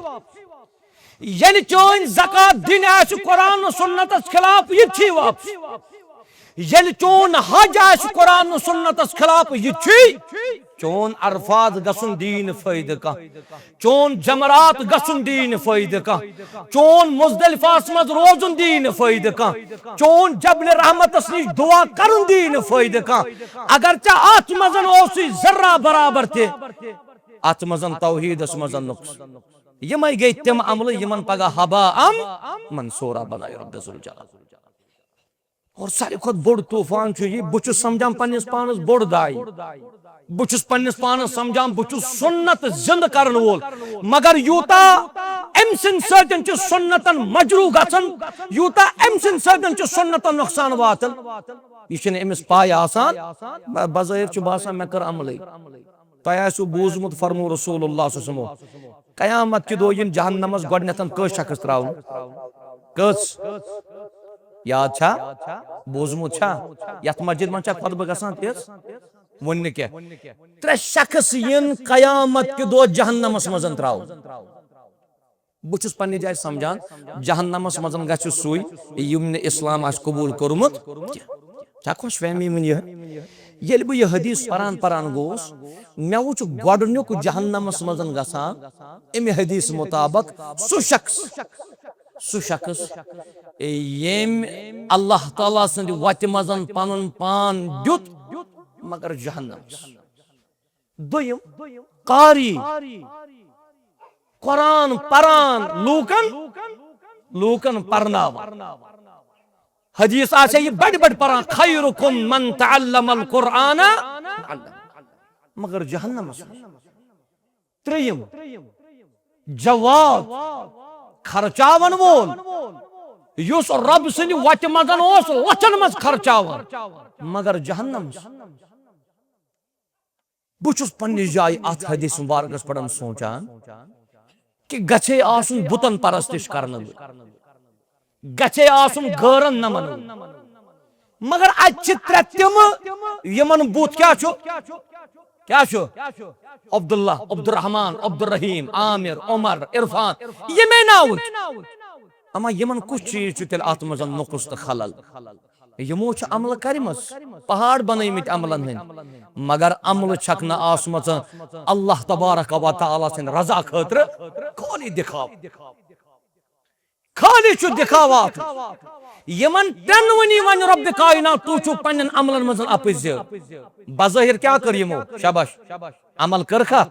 ییٚلہِ چٲنۍ زکوٰۃ دِنۍ آسہِ قرآن و سنتس خلاف، یہِ تہِ چھُے واپس۔ ییٚلہِ چون حج آسہِ قرآن و سنتس خلاف، یہِ تہِ چھُے۔ چون عرفات گژھُن دِیہِ نہٕ فٲیدٕ کانٛہہ۔ چون جمرات گژھُن دِیہِ نہٕ فٲیدٕ کانٛہہ۔ چون مزدلفہس منٛز روزُن دِیہِ نہٕ فٲیدٕ کانٛہہ۔ چون جبل رحمتس نِش دعا کرُن دِیہِ نہٕ فٲیدٕ کانٛہہ۔ اگر ژےٚ اتھ منٛز اوسُے ذرہ برابر تہِ، اتھ منٛز توحیدس منٛز نقص۔ یِمے گٔے تِم عملہٕ یِمن پگاہ ہباء منثورا بنایہِ رب ذوالجلال۔ اور ساروی کھۄتہٕ بوٚڑ طوفان چھُ یہِ، بہٕ چھُس سمجھان پننِس پانس بوٚڑ داے۔ بہٕ چھُس پننِس پانس سمجھان بہٕ چھُس سُنت زندٕ کرن وول، مگر یوٗتاہ أمۍ سٕنٛدِ سۭتۍ چھُ سُنتن مجروح گژھان، یوٗتاہ أمۍ سٕنٛدِ سۭتۍ چھُ سُنتن نۄقصان واتان، یہِ چھُنہٕ أمِس پاے آسان۔ ب-، بظٲہر چھُ باسان مےٚ کٔر عملٕے۔ تۄہہِ آسِوٕ بوٗزمُت، فرموو رسول اللہ صلی اللہ علیہ وسلمو، قیامت کہِ دۄہ یِن جہنمس گۄڈٕنیتھ کٔژ شخص تراونہٕ؟ کٔژ؟ یاد چھا؟ بوٗزمُت چھا؟ یتھ مسجد منٛز چھا خطبہٕ گژھان تِژھ؟ وُنہِ نہٕ کینٛہہ۔ ترٛےٚ شخص یِن قیامت کہِ دۄہ جہنمس منٛز تراونہٕ۔ بہٕ چھُس پننہِ جایہِ سمجھان، جہنمس منٛز گژھِ سُے، یِم نہٕ اسلام آسہِ قبول کوٚرمُت کینٛہہ۔ چھا خۄش فہمی وُنہِ یہِ؟ ییٚلہِ بہٕ یہِ حدیث پران پران گوس، مےٚ وُچھ گۄڈٕنیُک جہنمس منٛز گژھان امہِ حدیث مطابق سُہ شخص، سُہ شخص ییٚمۍ اللہ تعالیٰ سٕنٛدِ وتہِ منٛز پنُن پان دیُت، مگر جہنمس۔ دوٚیِم، قاری، قرآن پران لوٗکن، لوٗکن پرناوان۔ حدیث آسہِ یہِ بڑِ بڑِ پران، خیرکم من تعلم القرآن وعلمہ۔ مگر جہنمس منٛز۔ ترٛیٚیِم، جواد، خرچاون وول، یُس رب سٕنٛدِ وتہِ منٛز اوس لچھن منٛز خرچاوان، مگر جہنمس۔ بہٕ چھُس پننہِ جایہِ اتھ حدیث مبارکس پٮ۪ٹھ سونچان کہِ گژھے آسُن بُتن پرستش کرنہٕ وٲلۍ، گژھے آسُن غٲرن نہ منہٕ وٲلۍ۔ مگر اتہِ چھِ ترٛےٚ تِمہٕ، یِمن بُت کیٛاہ چھُ؟ کیٛاہ چھُ؟ عبداللہ، عبدالرحمان، عبدالرحیم، عامر، عمر، عرفان، یِمے ناوٕکۍ۔ اما یِمن کُس چیٖز چھُ تیٚلہِ اتھ منٛز نقص تہٕ خلل؟ یِمو چھِ عملہٕ کٔرمٕژ، پہاڑ بنٲومٕتۍ عملن ہٕنٛدۍ، مگر عملہٕ چھکھ نہٕ آسمژٕ اللہ تبارک و تعالیٰ سٕنٛدِ رضا خٲطرٕ، خٲلی دِکھاو۔ خٲلی چھُ دِکھاوا۔ یِمن ترٛٮ۪نوٕنی وۄنۍ رۄبِ کائنات، تُہۍ چھِو پننٮ۪ن عملن منٛز اپٕزۍ۔ بظٲہر کیٛاہ کٔر یِمو؟ شاباش۔ عمل کٔرکھا؟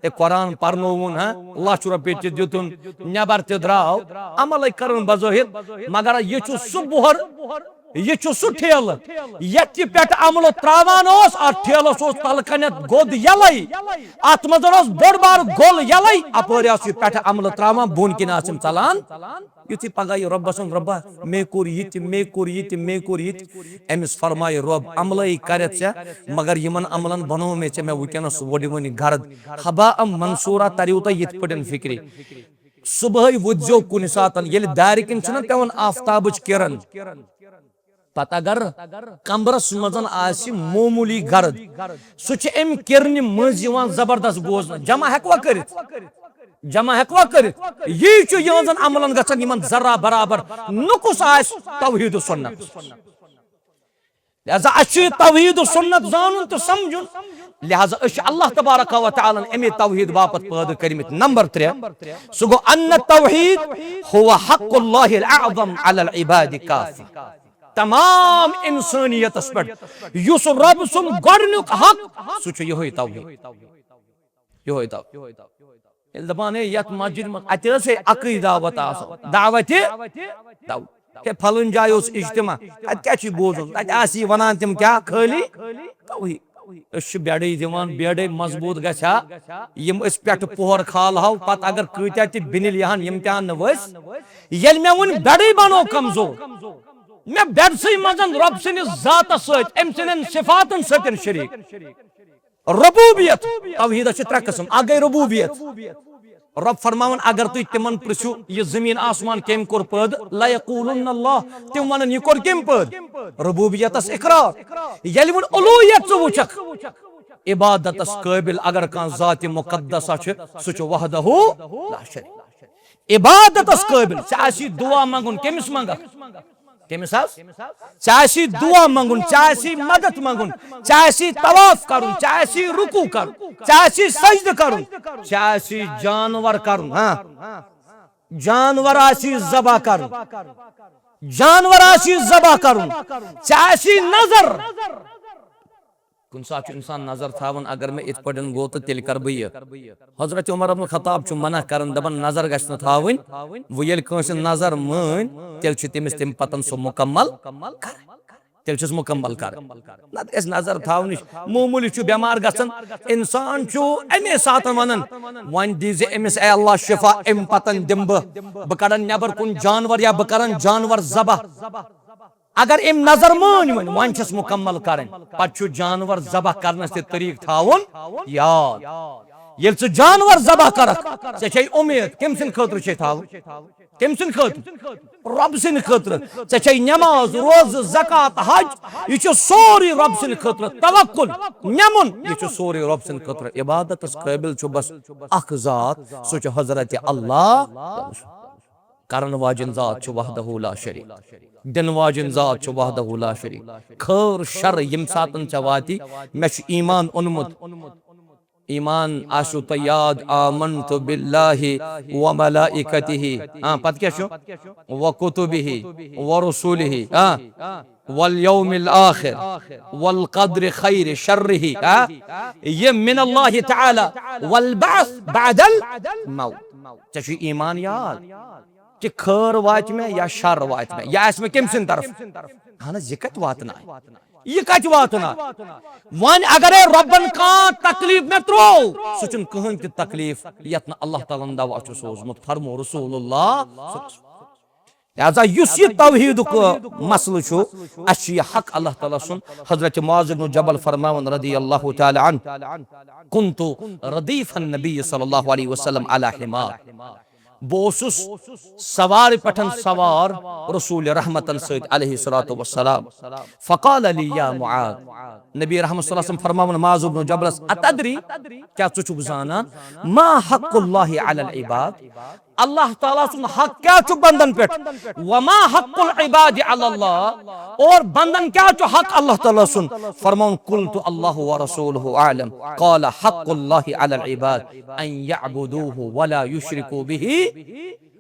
ہے، قرآن پرنووُن، ہا؟ لچھ رۄپیہِ تہِ دیُتُن، نٮ۪بر تہِ درٛاو۔ عملے کٔرٕن بظٲہر، مگر یہِ چھُ سُہ بۄہر، یہِ چھُ سُہ ٹھیلہٕ، یتھ یہِ پٮ۪ٹھٕ عملہٕ ترٛاوان اوس، اتھ ٹھیلس اوس تلہٕ کنٮ۪تھ گوٚد یلے، اتھ منٛز اوس بوٚڑ بار گوٚل یلے، اپٲرۍ اوس یہِ پٮ۪ٹھٕ عملہٕ ترٛاوان، بۄن کِنۍ آسہٕ یِم ژلان۔ یُتھُے پگاہ یہِ رۄبس ووٚن، "رۄبا، مے کوٚر یہِ تہِ، مے کوٚر یہِ تہِ، مے کوٚر یہِ تہِ"، أمِس فرمایہِ رۄب، "عملے کرٮ۪تھ ژےٚ، مگر یِمن عملن بنوو مےٚ ژےٚ مےٚ وٕنکیٚنس وۄڈِ وۄنۍ گرد۔ ہباء منصورا تریو تۄہہِ یِتھ پٲٹھۍ فکرِ۔ صبحٲے وۄتھزیو کُنہِ ساتن، ییٚلہِ دارِ کِنۍ چھُنہ پٮ۪وان آفتابٕچ کرن، پتہٕ اگر کمرس منٛز آسہِ معموٗلی گرد، سُہ چھُ امہِ کرنہِ مٔنٛزۍ یِوان زبردست بوزنہٕ۔ جمع ہٮ۪کوا کٔرِتھ؟ جمع ہٮ۪کوا کٔرِتھ؟ یی چھُ یِہنٛزن عملن گژھان، یِمن ذرہ برابر نقص آسہِ توحید و سنت۔ لہذا اسہِ چھُ یہِ توحید و سنت زانُن تہٕ سمجھُن۔ لہذا أسۍ چھِ اللہ تبارک و تعالیٰ ہن امی توحید باپتھ پٲدٕ کٔرمٕتۍ۔ نمبر ترٛےٚ، سُہ گوٚو ان التوحید هو حق الله الاعظم على العباد کافی۔ تمام انسانیتس پٮ۪ٹھ یُس رۄب سُنٛد گۄڈٕنیُک حق، سُہ چھُ یِہوٚے توحید۔ یِہوٚے توحید۔ ییٚلہِ دپان ہے یتھ مسجد منٛز، اتہِ ٲس ہے اکٕے دعوت آسان، دعوتِ، دعوت۔ ہے پھلٲنۍ جایہِ اوس اجتماع، تتہِ کیٛاہ چھُے بوزُن؟ تتہِ آسہِ یہِ ونان تِم کیٛاہ؟ خٲلی توحید۔ أسۍ چھِ بیڈٕے دِوان، بیڈٕے مضبوٗط گژھِ ہا۔ یِم أسۍ پٮ۪ٹھٕ پۄہر کھالہو، پتہٕ اگر کۭتیاہ تہِ بِنِل یِہن، یِم تہِ ہن نہٕ ؤسۍ۔ ییٚلہِ مےٚ وُنہِ بیڈٕے بنوو کمزور، مےٚ بیڈسٕے منٛز رۄب سٕنٛدِس ذاتس سۭتۍ، أمۍ سٕنٛدٮ۪ن صفاتن سۭتۍ شریٖک۔ ربوبیت، توحیدس چھِ ترٛےٚ قٕسم۔ اکھ گٔے ربوبیت۔ رۄب فرماوان، اگر تُہۍ تِمن پرژھِو، یہِ زٔمیٖن آسمان کٔمۍ کوٚر پٲدٕ؟ لیقولن اللہ، تِم ونن، یہِ کوٚر کٔمۍ پٲدٕ؟ ربوبیتس اقرار۔ ییٚلہِ وۄنۍ الوہیت ژٕ وٕچھکھ، عبادتس قٲبل اگر کانٛہہ ذاتِ مقدسہ چھُ، سُہ چھُ وحدہ لا شریک۔ عبادتس قٲبل۔ ژےٚ آسی دعا منٛگُن، کٔمِس منٛگکھ؟ کٔمِس حظ؟ ژےٚ آسی دعا منٛگُن، ژےٚ آسی مدد منٛگُن، ژےٚ آسی طواف کرُن، ژےٚ آسی رکوع کرُن، ژےٚ آسی سجدٕ کرُن، ژےٚ آسی جانور کرُن، ہاں؟ جانور آسی ذبح کرُن، جانور آسی ذبح کرُن، ژےٚ آسی نظر۔ کُنہِ ساتہٕ چھُ انسان نظر تھاوان، اگر مےٚ یِتھ پٲٹھۍ گوٚو تہٕ تیٚلہِ کرٕ بہٕ یہِ۔ حضرت عمر ابن خطاب چھُ منع کران، دپان نظر گژھِ نہٕ تھاوٕنۍ۔ وۄنۍ ییٚلہِ کٲنٛسہِ نظر مٲنۍ، تیٚلہِ چھُ تٔمِس تمہِ پتن سُہ مکمل کرٕنۍ۔ تیٚلہِ چھُس مکمل کرٕنۍ۔ نتہٕ گژھِ نظر تھاونٕچ، معموٗلی چھُ بٮ۪مار گژھان، انسان چھُ امی ساتہٕ ونان، "وۄنۍ دیٖزِ أمِس اے اللہ شفا، امہِ پتن دِمہٕ بہٕ، بہٕ کڑن نٮ۪بر کُن جانور یا بہٕ کرن جانور ذبح۔" اگر أمۍ نظر مٲنۍ وۄنۍ، وۄنۍ چھس مکمل کرٕنۍ، پتہٕ چھُ جانور ذبح کرنس تہِ طریٖقہٕ تھاوُن یاد۔ ییٚلہِ ژٕ جانور ذبح کرکھ، ژےٚ چھے اُمید، کٔمۍ سٕنٛدِ خٲطرٕ چھے تھاوُن؟ کٔمۍ سٕنٛدِ خٲطرٕ؟ رۄب سٕنٛدِ خٲطرٕ۔ ژےٚ چھے نٮ۪ماز، روزٕ، زکوٰۃ، حج، یہِ چھُ سورُے رۄب سٕنٛدِ خٲطرٕ۔ توکل، نٮ۪مُن، یہِ چھُ سورُے رۄب سٕنٛدِ خٲطرٕ۔ عبادتس قٲبل چھُ بس اکھ ذات، سُہ چھُ حضرت اللہ۔ کرن واجن ذات چھُ وحدہ لا شریک، دِن واجن ذات چھُ وحدہ لا شریک۔ خٲر شر ییٚمہِ ساتن ژےٚ واتی، مےٚ چھُ ایمان اوٚنمُت۔ ایمان آسیو تۄہہِ یاد، آمنت باللہ و ملائکتہ۔ ہاں، پتہٕ کیٛاہ چھُ؟ و کتبہ و رسولہ۔ ہاں، والیوم الآخر والقدر خیر شرہ۔ ہاں، یہ من اللہ تعالی، والبعث بعد الموت۔ ژےٚ چھُے ایمان یاد؟ کہِ خٲر واتہِ مےٚ یا شر واتہِ مےٚ، یہِ آسہِ مےٚ کٔمۍ سٕنٛدِ طرفہٕ؟ اہن حظ، یہِ کتہِ واتنایہِ؟ یہِ کتہِ واتنایہِ؟ وۄنۍ اگرے رۄبن کانٛہہ تکلیف مےٚ ترٛوو، سُہ چھُنہٕ کٕہٕنۍ تہِ تکلیف یتھ نہٕ اللہ تعالیٰ ہن دوا چھُ سوٗزمُت۔ فرمو رسول اللہ صلی اللہ علیہ وسلم۔ لہذا یُس یہِ توحیٖدُک، آ، مسلہٕ چھُ، اَسہِ چھُ یہِ حق اللہ تعالیٰ سُنٛد۔ حضرت معاذ ابن جبل فرماوان رضی اللہ تعالیٰ عنہ، "كنت رديف النبي صلى الله عليه وسلم على حمار"، بہٕ اوسُس سوارِ پٮ۪ٹھ سوار رسول رحمتن سۭتۍ علیہ الصلوۃ والسلام۔ "فقال لي يا معاذ"، نبی رحمت صلی اللہ علیہ وسلم فرماوان معاذ ابن جبلس، "أتدري"، کیٛاہ ژٕ چھُکھ زانان، "ما حق الله على العباد"، اللہ تعالیٰ سُنٛد حق کیٛاہ چھُ بندن پٮ۪ٹھ؟ "وما حق العباد على الله"، اور بندن کیٛاہ چھُ حق اللہ تعالیٰ سُنٛد؟ فرماوُن، "قلت الله ورسوله أعلم"، قال، "حق الله على العباد أن يعبدوه ولا يشركوا به"،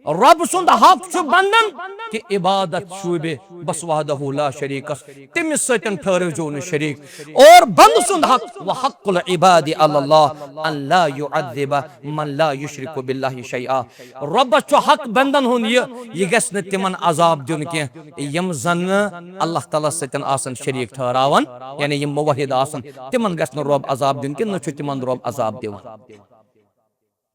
رۄب سُنٛد حق چھُ بندن کہِ عبادت شوٗبہِ بس وحدہ لا شریٖکس، تٔمِس سۭتۍ ٹھٔہرٲوزیو نہٕ شریٖک۔ اور بندٕ سُنٛد حق، "وحق العباد على الله أن لا يعذب من لا يشرك بالله شيئا"، رۄبس چھُ حق بندن ہُنٛد یہِ، یہِ گژھِ نہٕ تِمن عذاب دیُن کینٛہہ، یِم زن نہٕ اللہ تعالیٰ سۭتۍ آسن شریٖک ٹھہراوان، یعنی یِم موحد آسن، تِمن گژھِ نہٕ رۄب عذاب دیُن کینٛہہ، نہ چھُ تِمن رۄب عذاب دِوان۔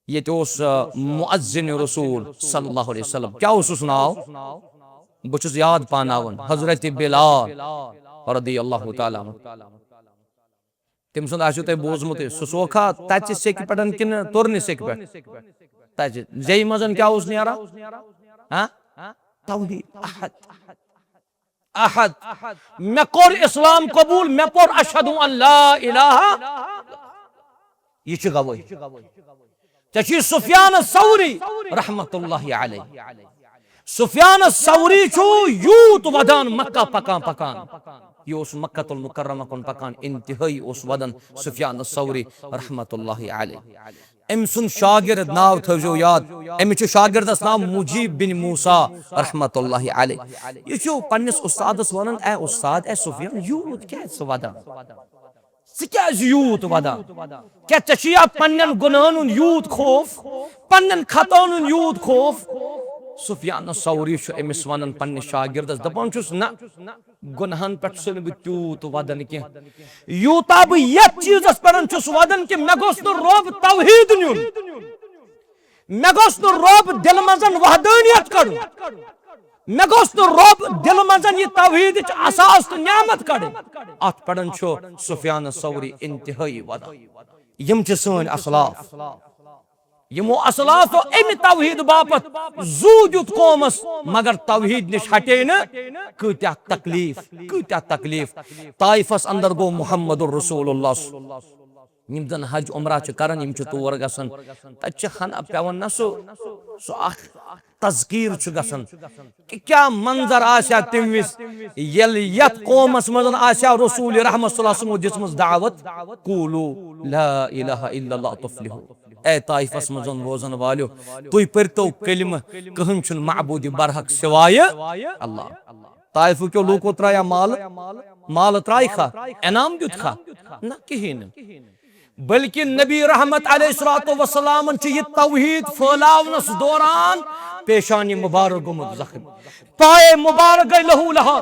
ییٚتہِ اوس، آ، مؤذن رسول صلی اللہ علیہ وسلم، کیٛاہ اوسُس ناو؟ بہٕ چھُس یاد پاناوان، حضرت بلال رضی اللہ تعالیٰ عنہ۔ تٔمۍ سُنٛد آسیو تۄہہِ بوٗزمُتٕے، سُہ سوکھا تَتہِ سیٚکہِ پٮ۪ٹھ کِنہٕ تُرنہِ سیٚکہِ پٮ۪ٹھ؟ تَتہِ زیٚیہِ منٛز کیٛاہ اوس نیران؟ ہاں؟ توحید، احد۔ احد۔ مےٚ کوٚر اسلام قبول، مےٚ پوٚر اشہد ان لا الہ۔ یہِ چھِ گوٲہی۔ ژےٚ چھُے سفیان ثوری رحمت اللہ علیہ۔ سفیان ثوری چھُ یوٗت ودان مکہ پکان پکان۔ یہِ اوس مکہ المکرمہ کُن پکان، انتہٲئی اوس ودان سفیان ثوری رحمت اللہ علیہ۔ أمۍ سُنٛد شاگرد ناو تھٲوزیو یاد، أمِس چھُ شاگردس ناو مجیب بن موسیٰ رحمت اللہ علیہ۔ یہِ چھُ پننِس استادس ونان، "اے استاد، اے سفیان، یوٗت کیٛازِ ژٕ ودان؟ ژٕ کیٛازِ یوٗت ودان؟ کیٛاہ ژےٚ چھُے یا پننٮ۪ن گۄناہن ہُنٛد یوٗت خوف، پننٮ۪ن خطاہن ہُنٛد یوٗت خوف؟" سفیان ثوری چھُ أمِس ونان پننِس شاگردس، دپان چھُس، نہ، گۄناہن پٮ۪ٹھ چھُس نہٕ بہٕ تیوٗت ودان کینٛہہ۔ یوٗتاہ بہٕ یتھ چیٖزس پٮ۪ٹھ چھُس ودان کہِ مےٚ گوٚژھ نہٕ رۄب توحید نیُن، مےٚ گوٚژھ نہٕ رۄب دِلہٕ منٛز وحدانیت کڑُن، مےٚ گوٚژھ نہٕ رۄب دِلہٕ منٛز یہِ توحیدٕچ اساس تہٕ نعمت کڑٕنۍ۔ اتھ پٮ۪ٹھ چھُ سفیان ثوری انتہٲئی ودان۔ یِم چھِ سٲنۍ اسلاف۔ یِمو اسلافو امہِ توحید باپتھ زو دیُت قومس، مگر توحید نِش ہٹے نہٕ۔ کۭتیاہ تکلیف، کۭتیاہ تکلیف۔ طائفس اندر گوٚو محمد رسول اللہ۔ یِم زن حج عمرہ چھِ کران، یِم چھِ تور گژھان، تتہِ چھِ ہنا پٮ۪وان نہ سُہ، سُہ اکھ تذکیر چھُ گژھان۔ کہ کیا منظر آسیا تمہِ وِزِ، ییٚلہِ یتھ قومس منٛز آسیا رسول رحمت صلی اللہ علیہ وسلمو دِژمٕژ دعوت، "قولوا لا الہ الا اللہ تفلحوا"۔ اے طائفس منٛز روزن والیو، تُہۍ پٔرتو کلمہٕ، کٕہٕنۍ چھُنہٕ معبود برحق سوایہِ اللہ۔ طائفہٕ کیو لوٗکو ترٛایا مالہٕ، مالہٕ ترٛایکھا، انعام دیُتکھا؟ نہ، کِہیٖنۍ نہٕ۔ بلکہ نبی رحمت علیہ الصلوۃ والسلامن چھُ یہِ توحید پھٲلاونس دوران پیشانی مبارک گوٚمُت زخم۔ پائے مبارک گٔے لہو لہا،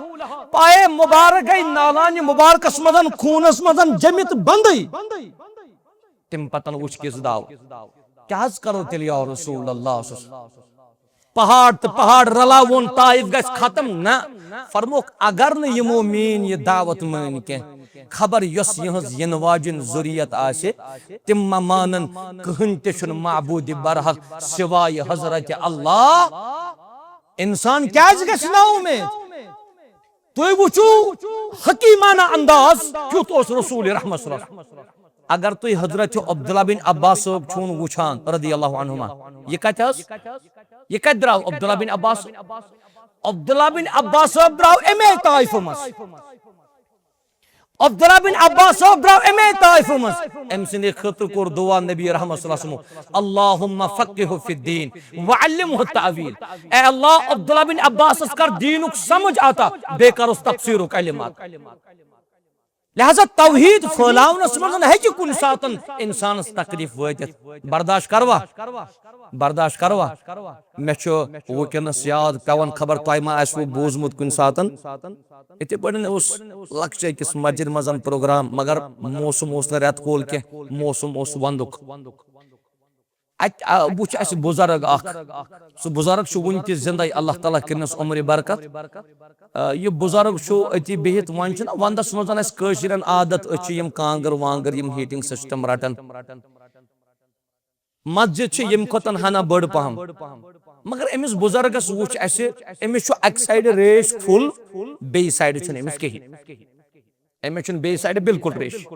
پائے مبارک گٔے نالانہِ مبارکس منٛز، خوٗنس منٛز جٔمِتھ بندٕے۔ تمہِ پتن وُچھ کِژھ دعوت۔ کیٛاہ حظ کرو تیٚلہِ یا رسول اللہ؟ پہاڑ تہٕ پہاڑ رلاوون، طائف گژھِ ختم؟ نہ۔ فرموکھ، اگر نہٕ یِمو میٲنۍ یہِ دعوت مٲنۍ کینٛہہ، خبر یۄس یِہٕنٛز یِنہٕ واجٮ۪ن ذُریت آسہِ، تِم ما مانن کٕہٕنۍ تہِ چھُنہٕ معبوٗدِ برحق سوایہِ حضرت اللہ۔ انسان کیازِ گژھِ نا اُمید؟ تُہۍ وٕچھِو حکیمانہ انداز کیُتھ اوس رسول رحمت صلی اللہ علیہ وسلم۔ اگر تُہۍ حضرت عبداللہ بن عباس صٲب چھُون وٕچھان رضی اللہ عنہما، یہِ کتہِ حظ؟ یہِ کتہِ درٛاو عبداللہ بن عباس؟ عبداللہ بن عباس صٲب درٛاو امے طائفہٕ منٛز۔ عبداللہ بن عباس صٲب درٛاو امے طائفہٕ منٛز۔ أمۍ سٕنٛدِ خٲطرٕ کوٚر دعا نبی رحمت صلی اللہ علیہ وسلمو، "اللہم فقہہ فی الدین وعلمہ التاویل"۔ اے اللہ، عبداللہ بن عباسس کر دیٖنُک سمجھ عطا، بیٚیہِ کرُس تفسیٖرُک علم عطا۔ لہذا توحید پھٲلاونس منٛز ہیٚکہِ کُنہِ ساتن انسانس تکلیف وٲتِتھ۔ برداشت کروا؟ برداشت کروا؟ مےٚ چھُ وٕنکیٚنس یاد پیوان، خبر تۄہہِ ما آسِوٕ بوٗزمُت کُنہِ ساتن۔ یِتھے پٲٹھۍ اوس لۄکچہِ أکِس مسجد منٛز پروگرام، مگر موسم اوس نہٕ رٮ۪تہٕ کول کینٛہہ، موسم اوس ونٛدُک۔ اتہِ آ، وٕچھ اسہِ بُزرگ اکھ۔ سُہ بُزرگ چھُ وُنہِ تہِ زندے، اللہ تعالیٰ کٔرنس عمرِ برکت۔ آ، یہِ بُزرگ چھُ أتی بِہِتھ، وۄنۍ چھُنہ ونٛدس منٛز اسہِ کٲشرٮ۪ن عادت، أسۍ چھِ یِم کانٛگٕر وانٛگٕر، یِم heating system رٹان۔ مسجد چھِ ییٚمہِ کھۄتہٕ ہنا بٔڑ پہم۔ مگر أمِس بُزرگس وُچھ اسہِ، أمِس چھُ اکہِ side ریش full، بیٚیہِ side چھُنہٕ أمِس کِہیٖنۍ۔ أمِس چھُنہٕ بیٚیہِ side بالکل ریش۔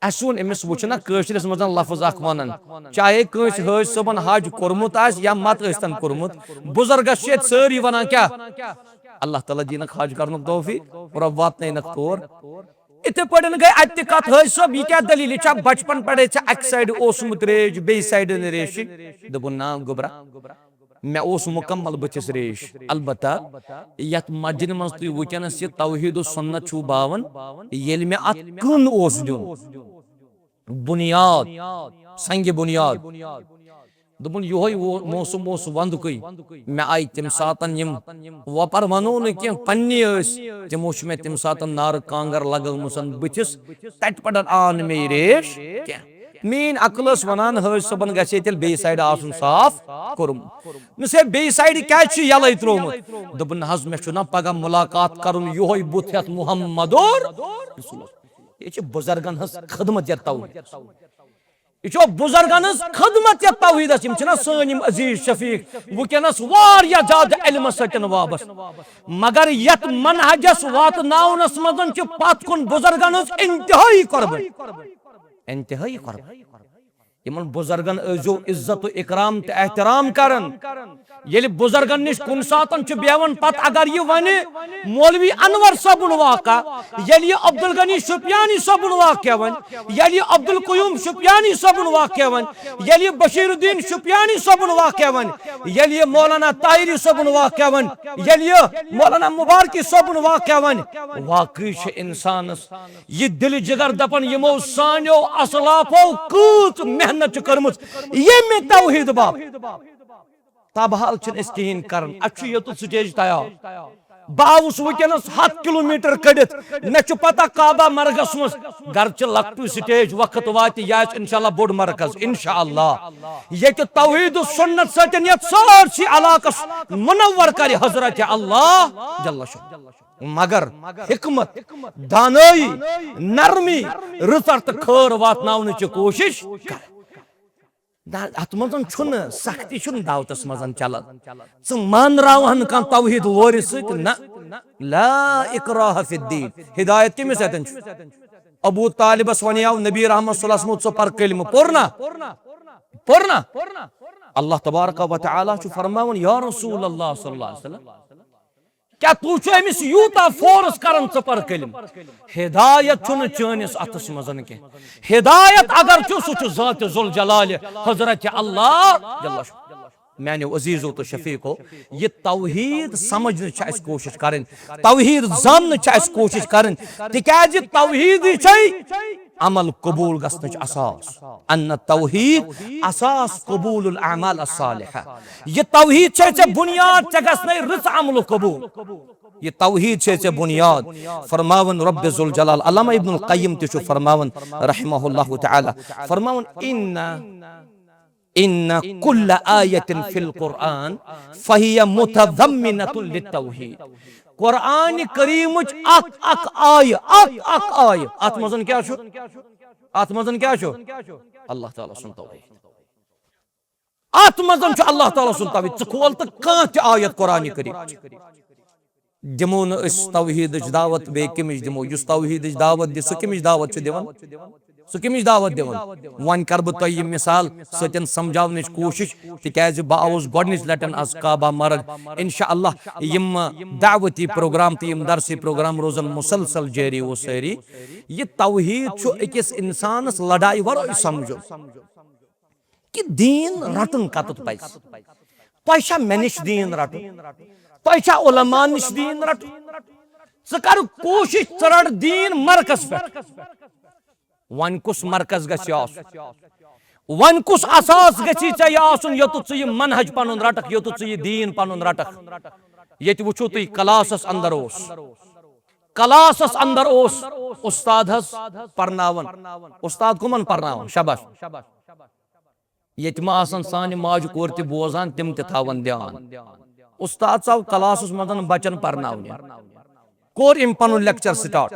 اسہِ ووٚن أمِس، وٕچھ نہ کٲشرِس منٛز لفظ اکھ ونان، چاہے کٲنٛسہِ حٲج صٲبن حج کوٚرمُت آسہِ یا مت ٲسۍتن کوٚرمُت، بُزرگس چھِ ییٚتہِ سٲری ونان کیٛاہ؟ اللہ تعالیٰ دینکھ حج کرنُک توفیق، رۄب واتنٲینکھ تور۔ یِتھے پٲٹھۍ گٔے اتہِ تہِ کتھ، حٲج صٲب، یہِ کیٛاہ دٔلیٖل؟ یہِ چھا بچپن پٮ۪ٹھے ژےٚ اکہِ side اوسمُت ریش، بیٚیہِ side نہٕ ریشہِ؟ دوٚپُن، نا گوٚبرا، مےٚ اوس مُکمل بٕتھِس ریش۔ البتہ یتھ مسجدِ منٛز تُہۍ وٕنکیٚنس یہِ توحید و سنت چھِو باوان، ییٚلہِ مےٚ اتھ کٕن اوس دیُن، بنیاد، سنگ بنیاد، دوٚپُن، یِہوٚے وو-، موسم اوس ونٛدُکُے۔ مےٚ آیہِ تمہِ ساتن یِم وۄپر ونو نہٕ کینٛہہ، پننی ٲسۍ، تِمو چھِ مےٚ تمہِ ساتن نارٕ کانٛگر لگٲومٕژن بٕتھِس، تتہِ پٮ۪ٹھ آو نہٕ مےٚ یہِ ریش کینٛہہ۔ میٲنۍ عقل ٲس ونان، حٲج صٲبن گژھِ ہے تیٚلہِ بیٚیہِ side آسُن صاف کوٚرمُت۔ مےٚ دوٚپُس، ہے، بیٚیہِ side کیٛازِ چھُ یَلَے ترٛوومُت؟ دوٚپُن، نہ حظ، مےٚ چھُ نہ پگاہ مُلاقات کَرُن یِہوٚے بُتھ ہٮ۪تھ محمد اور رسول۔ یہِ چھِ بُزرگن ہٕنٛز خدمت یا توحید۔ یہِ چھُ بُزرگن ہٕنٛز خدمت یا توحیدس۔ یِم چھِنہ سٲنۍ یِم عزیز شفیق وٕنکیٚنس واریاہ زیادٕ علمس سۭتۍ وابستہٕ، مگر یتھ منہجس واتناونس منٛز چھِ پتھ کُن بُزرگن ہٕنٛز انتہٲیی قربٲنی۔ انتہٲیی قربٲنی۔ یِمن بُزرگن ٲسۍزیو عزت و اکرام تہٕ احترام کران۔ ییٚلہِ بُزرگن نِش کُنہِ ساتن چھُ بیہوان، پتہٕ اگر یہِ ونہِ مولوی انور صٲبُن واقعہ، ییٚلہِ یہِ عبدالغنی شُپیانی صٲبُن واقعہ ونہِ، ییٚلہِ یہِ عبدالقیوم شُپیانی صٲبُن واقعہ ونہِ، ییٚلہِ یہِ بشیر الدین شُپیانی صٲبُن واقعہ ونہِ، ییٚلہِ یہِ مولانا طاہری صٲبُن واقعہ ونہِ، ییٚلہِ یہِ مولانا مبارکی صٲبُن واقعہ ونہِ، واقعی چھُ انسانس یہِ دِلہِ جگر دپان، یِمو سانیو اسلافو کۭژ محنت چھِ کٔرمٕژ ییٚمہِ توحید باپتھ۔ تب حال چھِنہٕ أسۍ کِہیٖنۍ کران۔ اَسہِ چھُ یوٚتُتھ stage تیار۔ بہٕ آوُس وٕنکیٚنس ہَتھ کلوٗمیٹر کٔڑِتھ، مےٚ چھُ پتہ کعبہ مرگس منٛز گرچہِ لۄکٹُے stage، وقت واتہِ، یہِ آسہِ انشاءاللہ بوٚڑ مرکز، انشاءاللہ۔ ییٚتہِ توحید و سنت سۭتۍ یتھ سٲرسٕے علاقس منور کرِ حضرت اللہ جل شانہ۔ مگر حکمت، دانٲیی، نرمی، رٕژر تہٕ خٲر واتناونٕچ کوٗشش کر۔ نہ، اتھ منٛز چھُنہٕ سختی، چھُنہٕ دعوتس منٛز چلان۔ ژٕ مانراوہن کانٛہہ توحید لورِ سۭتۍ، نہ۔ لا اکراہ فی الدین۔ ہدایت کٔمِس اتٮ۪ن چھُ؟ ابو طالبس ونیاو نبی رحمت صلی اللہ علیہ وسلم، ژٕ پر کلمہٕ۔ پوٚر نا؟ پوٚر نا؟ اللہ تبارک و تعالیٰ چھُ فرماوان، یا رسول اللہ صلی اللہ علیہ وسلم، کیا تُہۍ چھِو أمِس یوٗتاہ force کران، ژٕ پر کلمہٕ؟ ہدایت چھُنہٕ چٲنِس اتھس منٛز کینٛہہ۔ ہدایت اگر چھُ، سُہ چھُ ذات ذوالجلال حضرت اللہ جل شانہ۔ میانیو عزیزو تہٕ شفیقو، یہِ توحید سمجھنٕچ چھِ اَسہِ کوٗشِش کرٕنۍ، توحید زاننٕچ چھِ اَسہِ کوٗشِش کرٕنۍ، تِکیازِ توحیدٕے چھے عمل قبول گژھنٕچ اساس۔ ان توحید اساس قبول الاعمال الصالحہ۔ یہِ توحید چھے ژےٚ بنیاد، ژےٚ گژھنَے رٕژ عملہٕ قبول۔ یہِ توحید چھے ژےٚ بنیاد۔ فرماوان رب ذوالجلال، علامہ ابن القیم تہِ چھُ فرماوان رحمہ اللہ تعالیٰ، فرماوان، ان ان کل آیت فی القرآن فہی متضمنۃ للتوحید۔ قرآن کریمٕچ اکھ اکھ آیہِ، اکھ اکھ آیہِ، اتھ منٛز کیٛاہ چھُ؟ اتھ منٛز کیٛاہ چھُ؟ اللہ تعالیٰ سُنٛد توحید۔ اتھ منٛز چھُ اللہ تعالیٰ سُنٛد توحید۔ ژٕ کھول تہٕ کانٛہہ تہِ آیت قرآن کریمٕچ۔ دِمو نہٕ أسۍ توحیدٕچ دعوت، بیٚیہِ کٔمِچ دِمو؟ یُس توحیدٕچ دعوت دِ، سُہ کٔمِچ دعوت چھُ دِوان؟ سُہ کٔمِچ دعوت دِوان؟ وۄنۍ کرٕ بہٕ تۄہہِ یہِ مثال سۭتۍ سمجھاونٕچ کوٗشِش، تِکیازِ بہٕ آوُس گۄڈٕنِچ لٹٮ۪ن از کعبہ مرگ۔ انشاءاللہ یِم دعوتی پروگرام تہٕ یِم درسی پروگرام روزن مسلسل جٲری و سٲری۔ یہِ توحید چھُ أکِس انسانس لڑایہِ ورٲے سمجھُن۔ کہِ دیٖن رَٹُن کَتٮ۪تھ پَزِ۔ تۄہہِ چھا مےٚ نِش دیٖن رَٹُن؟ تۄہہِ چھا علماء نِش دیٖن رَٹُن؟ ژٕ کَر کوٗشِش، ژٕ رَٹ دیٖن مرکز پٮ۪ٹھ۔ وۄنۍ کُس مرکز گژھِ آسُن؟ وۄنۍ کُس اساس گژھی ژےٚ یہِ آسُن، یوٚتُتھ ژٕ یہِ منہج پَنُن رَٹَکھ، یوٚتُتھ ژٕ یہِ دیٖن پَنُن رَٹَکھ؟ ییٚتہِ وٕچھِو تُہۍ، کلاسَس اندر اوس، کلاسَس اندر اوس اُستاد حظ پَرناوان۔ اُستاد کٕمَن پَرناوان؟ شاباش۔ ییٚتہِ ما آسن سانہِ ماجہِ کورِ تہِ بوزان، تِم تہِ تھاون دیان۔ استاد ژاو کلاسس منٛز بچن پرناونہِ، کوٚر أمۍ پنُن لیکچر سٹارٹ۔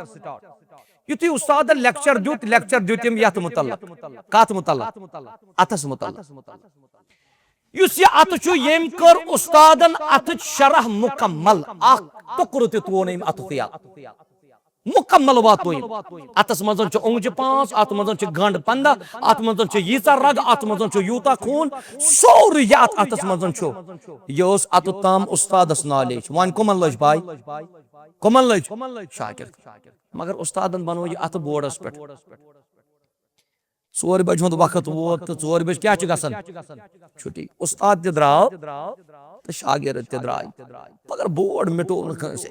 یُتھُے استادن لیکچر دیُت، لیکچر دیُت أمۍ یتھ متعلق۔ کتھ متعلق؟ اتھس متعلق۔ یُس یہِ اتھٕ چھُ، ییٚمۍ کٔر استادن اتھٕچ شرح مکمل، اکھ ٹُکرٕ تہِ ترٛوو نہٕ أمۍ اتھٕ تہِ یلہٕ۔ مکمل واتو أمۍ۔ اتھس منٛز چھِ اونٛگجہِ پانٛژھ، اتھ منٛز چھِ گنٛڈ پنٛداہ، اتھ منٛز چھِ ییٖژاہ رگ، اتھ منٛز چھُ یوٗتاہ خوٗن، سورُے یہِ اتھ اتھس منٛز چھُ۔ یہِ اوس اتھٕ تام استادس نالیج۔ وۄنۍ کٕمن لٔج پاے؟ کٕمن لٔج؟ شاگرد۔ مگر استادن بنوو یہِ اتھٕ بورڈس پٮ۪ٹھ۔ ژورِ بجہِ ہُنٛد وقت ووت تہٕ ژورِ بجہِ کیٛاہ چھُ گژھان؟ چھُٹی۔ استاد تہِ درٛاو تہٕ شاگرد تہِ درٛاے۔ مگر بورڈ مِٹوو نہٕ کٲنٛسے۔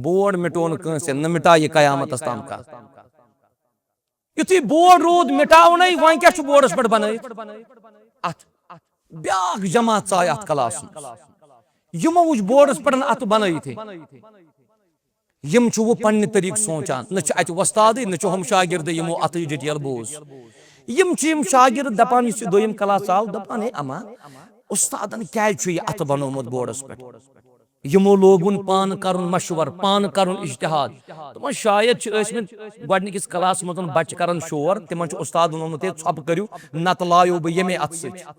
بورڈ مِٹوو نہٕ کٲنٛسے، نہ مِٹایہِ قیامتس تام کانٛہہ۔ یُتھُے بورڈ روٗد مِٹاونَے، وۄنۍ کیٛاہ چھُ بورڈس پٮ۪ٹھ بنٲیِتھ؟ اتھ۔ بیٛاکھ جماعت ژاے اتھ کلاسس منٛز۔ یِمو وُچھ بورڈس پٮ۪ٹھ اتھٕ بنٲیِتھٕے۔ یِم چھِ وۄنۍ پننہِ طریٖقہٕ سونٛچان، نہ چھِ اتہِ وۄستادٕے، نہ چھِ ہُم شاگردٕے یِمو اتھٕچ ڈیٹیل بوٗز۔ یِم چھِ یِم شاگرد دپان، یُس یہِ دوٚیِم کلاس ژاو، دپان، ہے اما، استادن کیٛازِ چھُ یہِ اتھٕ بنوومُت بورڈس پٮ۪ٹھ؟ یِمو لوگُن پانہٕ کرُن مشور، پانہٕ کرُن اجتہاد۔ دپان، شاید چھِ ٲسمٕتۍ گۄڈنِکِس کلاس منٛز بچہِ کران شور، تِمن چھُ استادن ووٚنمُت، ہے، ژھۄپہٕ کٔرِو، نتہٕ لایو بہٕ ییٚمے اتھٕ سۭتۍ۔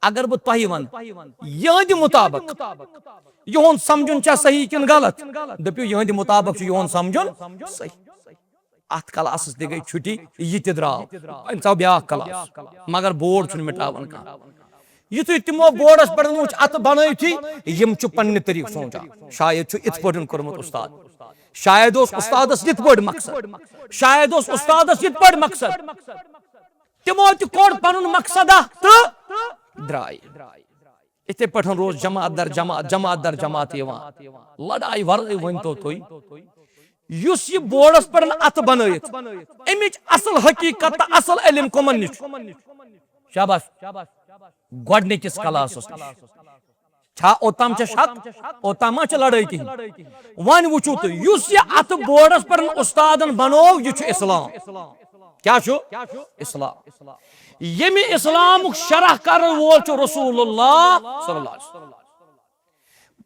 اگر بہٕ تۄہہِ ونہٕ، یِہنٛدِ مطابق یِہُنٛد سمجھُن چھا صحیح کِنہٕ غلط؟ دٔپِو، یِہنٛدِ مطابق چھُ یِہُنٛد سمجھُن صحیح۔ اتھ کلاسس تہِ گٔے چھُٹی، یہِ تہِ درٛاو، وۄنۍ ژاو بیٛاکھ کلاس، مگر بورڈ چھُنہٕ مٹاوان کانٛہہ۔ یُتھُے تِمو بورڈس پٮ۪ٹھ وُچھ اتھٕ بنٲوتھٕے، یِم چھِ پننہِ طریٖقہٕ سونٛچان، شاید چھُ اِتھ پٲٹھۍ کوٚرمُت استاد، شاید اوس استادس یِتھ پٲٹھۍ مقصد، شاید اوس استادس یِتھ پٲٹھۍ مقصد۔ تِمو تہِ کوٚر پنُن مقصد اکھ تہٕ درٛاے۔ یِتھے پٲٹھۍ روز جماعت در جماعت، جماعت در جماعت یِوان۔ لڑایہِ ورٲے ؤنۍتو تُہۍ، یُس یہِ بورڈس پٮ۪ٹھ اتھٕ بنٲیِتھ، امِچ اصل حقیقت تہٕ اصل علم کمن نِش چھُ؟ شاباش۔ گۄڈنِکِس کلاسس نِش۔ چھا اوٚتام چھا شک؟ اوٚتام ما چھِ لڑٲے کِہیٖنۍ؟ وۄنۍ وٕچھِو تُہۍ، یُس یہِ اتھٕ بورڈس پٮ۪ٹھ استادن بنوو، یہِ چھُ اسلام۔ کیٛاہ چھُ؟ اسلام۔ ییٚمہِ اسلامُک شرح کرن وول چھُ رسول اللہ صلی اللہ علیہ وسلم۔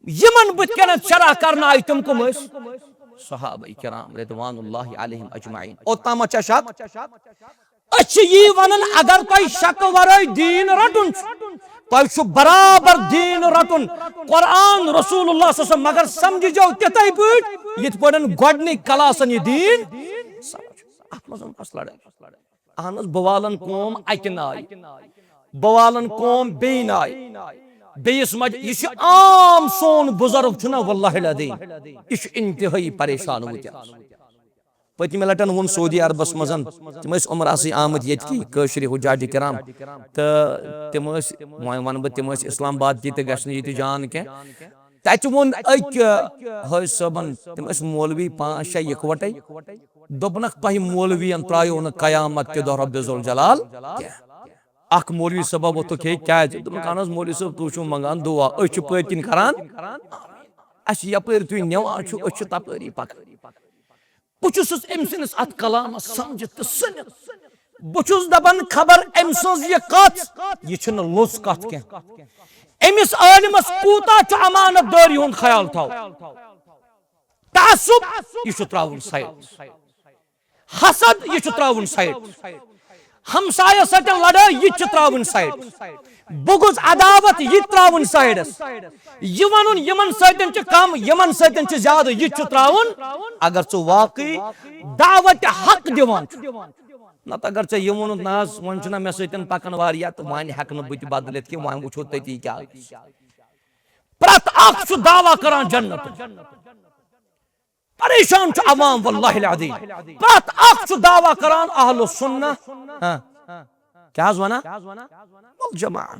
یِمن بٕتھِ کَنٮ۪تھ شرح کرنہٕ آیہِ، تِم کٕم ٲسۍ؟ صحابہ کرام رضوان اللہ علیہم اجمعین۔ اوٚتام ما چھا شک؟ أسۍ چھِ یی ونان، اگر تۄہہِ شکہٕ ورٲے دیٖن رٹُن چھُ، تۄہہِ چھُ برابر دیٖن رٹُن۔ قرآن، رسول اللہ صلی اللہ علیہ وسلم، مگر سمجھِو تِتھے پٲٹھۍ، یِتھ پٲٹھۍ گۄڈنِکۍ کلاسن یہِ دیٖن سمجھ۔ اتھ منٛز ٲس لڑٲے۔ اہن حظ، بہٕ والن قوم اکہِ نایہِ، بہٕ والن قوم بیٚیہِ نایہِ، بیٚیِس مج-، یہِ چھُ عام سون بُزرگ چھُنہ، واللہ العظیم، یہِ چھُ انتہٲیی پریشان وٕنکیٚنس۔ پٔتمہِ لٹہِ ووٚن سعودی عربس منٛز، تِم ٲسۍ عمرہ سٕے آمٕتۍ ییٚتہِ کی کٲشرِ حجاج کرام، تہٕ تِم ٲسۍ، وۄنۍ ونہٕ بہٕ، تِم ٲسۍ اسلام آباد کہِ تہِ گژھِ نہٕ ییٚتہِ جان کینٛہہ۔ تتہِ ووٚن أکۍ حٲج صٲبن، تِم ٲسۍ مولوی پانٛژھ شےٚ یکوٹے، دوٚپنکھ، تۄہہِ مولوین ترٛایو نہٕ قیامت کہِ دۄہ رب ذوالجلال کینٛہہ۔ اکھ مولوی صٲبہ ووٚتھُکھ، ہے کیٛازِ؟ دوٚپُکھ، اہن حظ مولوی صٲب، تُہۍ چھِو منٛگان دُعا، أسۍ چھِ پٔتۍ کِنۍ کران، اَسہِ یپٲرۍ تُہۍ نِوان چھِو، أسۍ چھِ تپٲری پکان۔ بہٕ چھُس أمۍ سٕنٛدِس اَتھ کلامَس سمجھِتھ تہٕ سٔنِتھ۔ بہٕ چھُس دَپان، خبر أمۍ سٕنٛز یہِ کَتھ، یہِ چھِنہٕ لوٚژ کَتھ کینٛہہ۔ أمِس عٲلمَس کوٗتاہ چھُ امانت دٲری ہُنٛد خیال تھاوُن۔ تعصب، یہِ چھُ ترٛاوُن سایڈَس۔ حسد، یہِ چھُ ترٛاوُن سایڈَس۔ ہمسایَس سۭتۍ لڑٲے، یہِ تہِ چھُ ترٛاوُن سایڈَس۔ بغض، عداوت، یہِ تہِ ترٛاوُن سایڈَس۔ یہِ وَنُن، یِمَن سۭتۍ چھِ کم، یِمَن سۭتۍ چھِ زیادٕ، یہِ تہِ چھُ ترٛاوُن۔ اگر ژٕ واقعی دعوت حق دِوان چھُکھ۔ نتہٕ اگر ژےٚ یہِ ووٚنُتھ، نہ حظ، وۄنۍ چھُنہ مےٚ سۭتۍ پکان واریاہ، تہٕ وۄنۍ ہٮ۪کہٕ نہٕ بہٕ تہِ بدلِتھ کینٛہہ، وۄنۍ وٕچھو تٔتی کیٛاہ گژھِ۔ پرٛٮ۪تھ اکھ چھُ دعویٰ کران جنت۔ پریشان چھُ عوام، واللہ العظیم۔ پرٛٮ۪تھ اکھ چھُ دعویٰ کران اہل السنہ۔ ہاں۔ کیٛاہ حظ وَنان؟ والجماعہ۔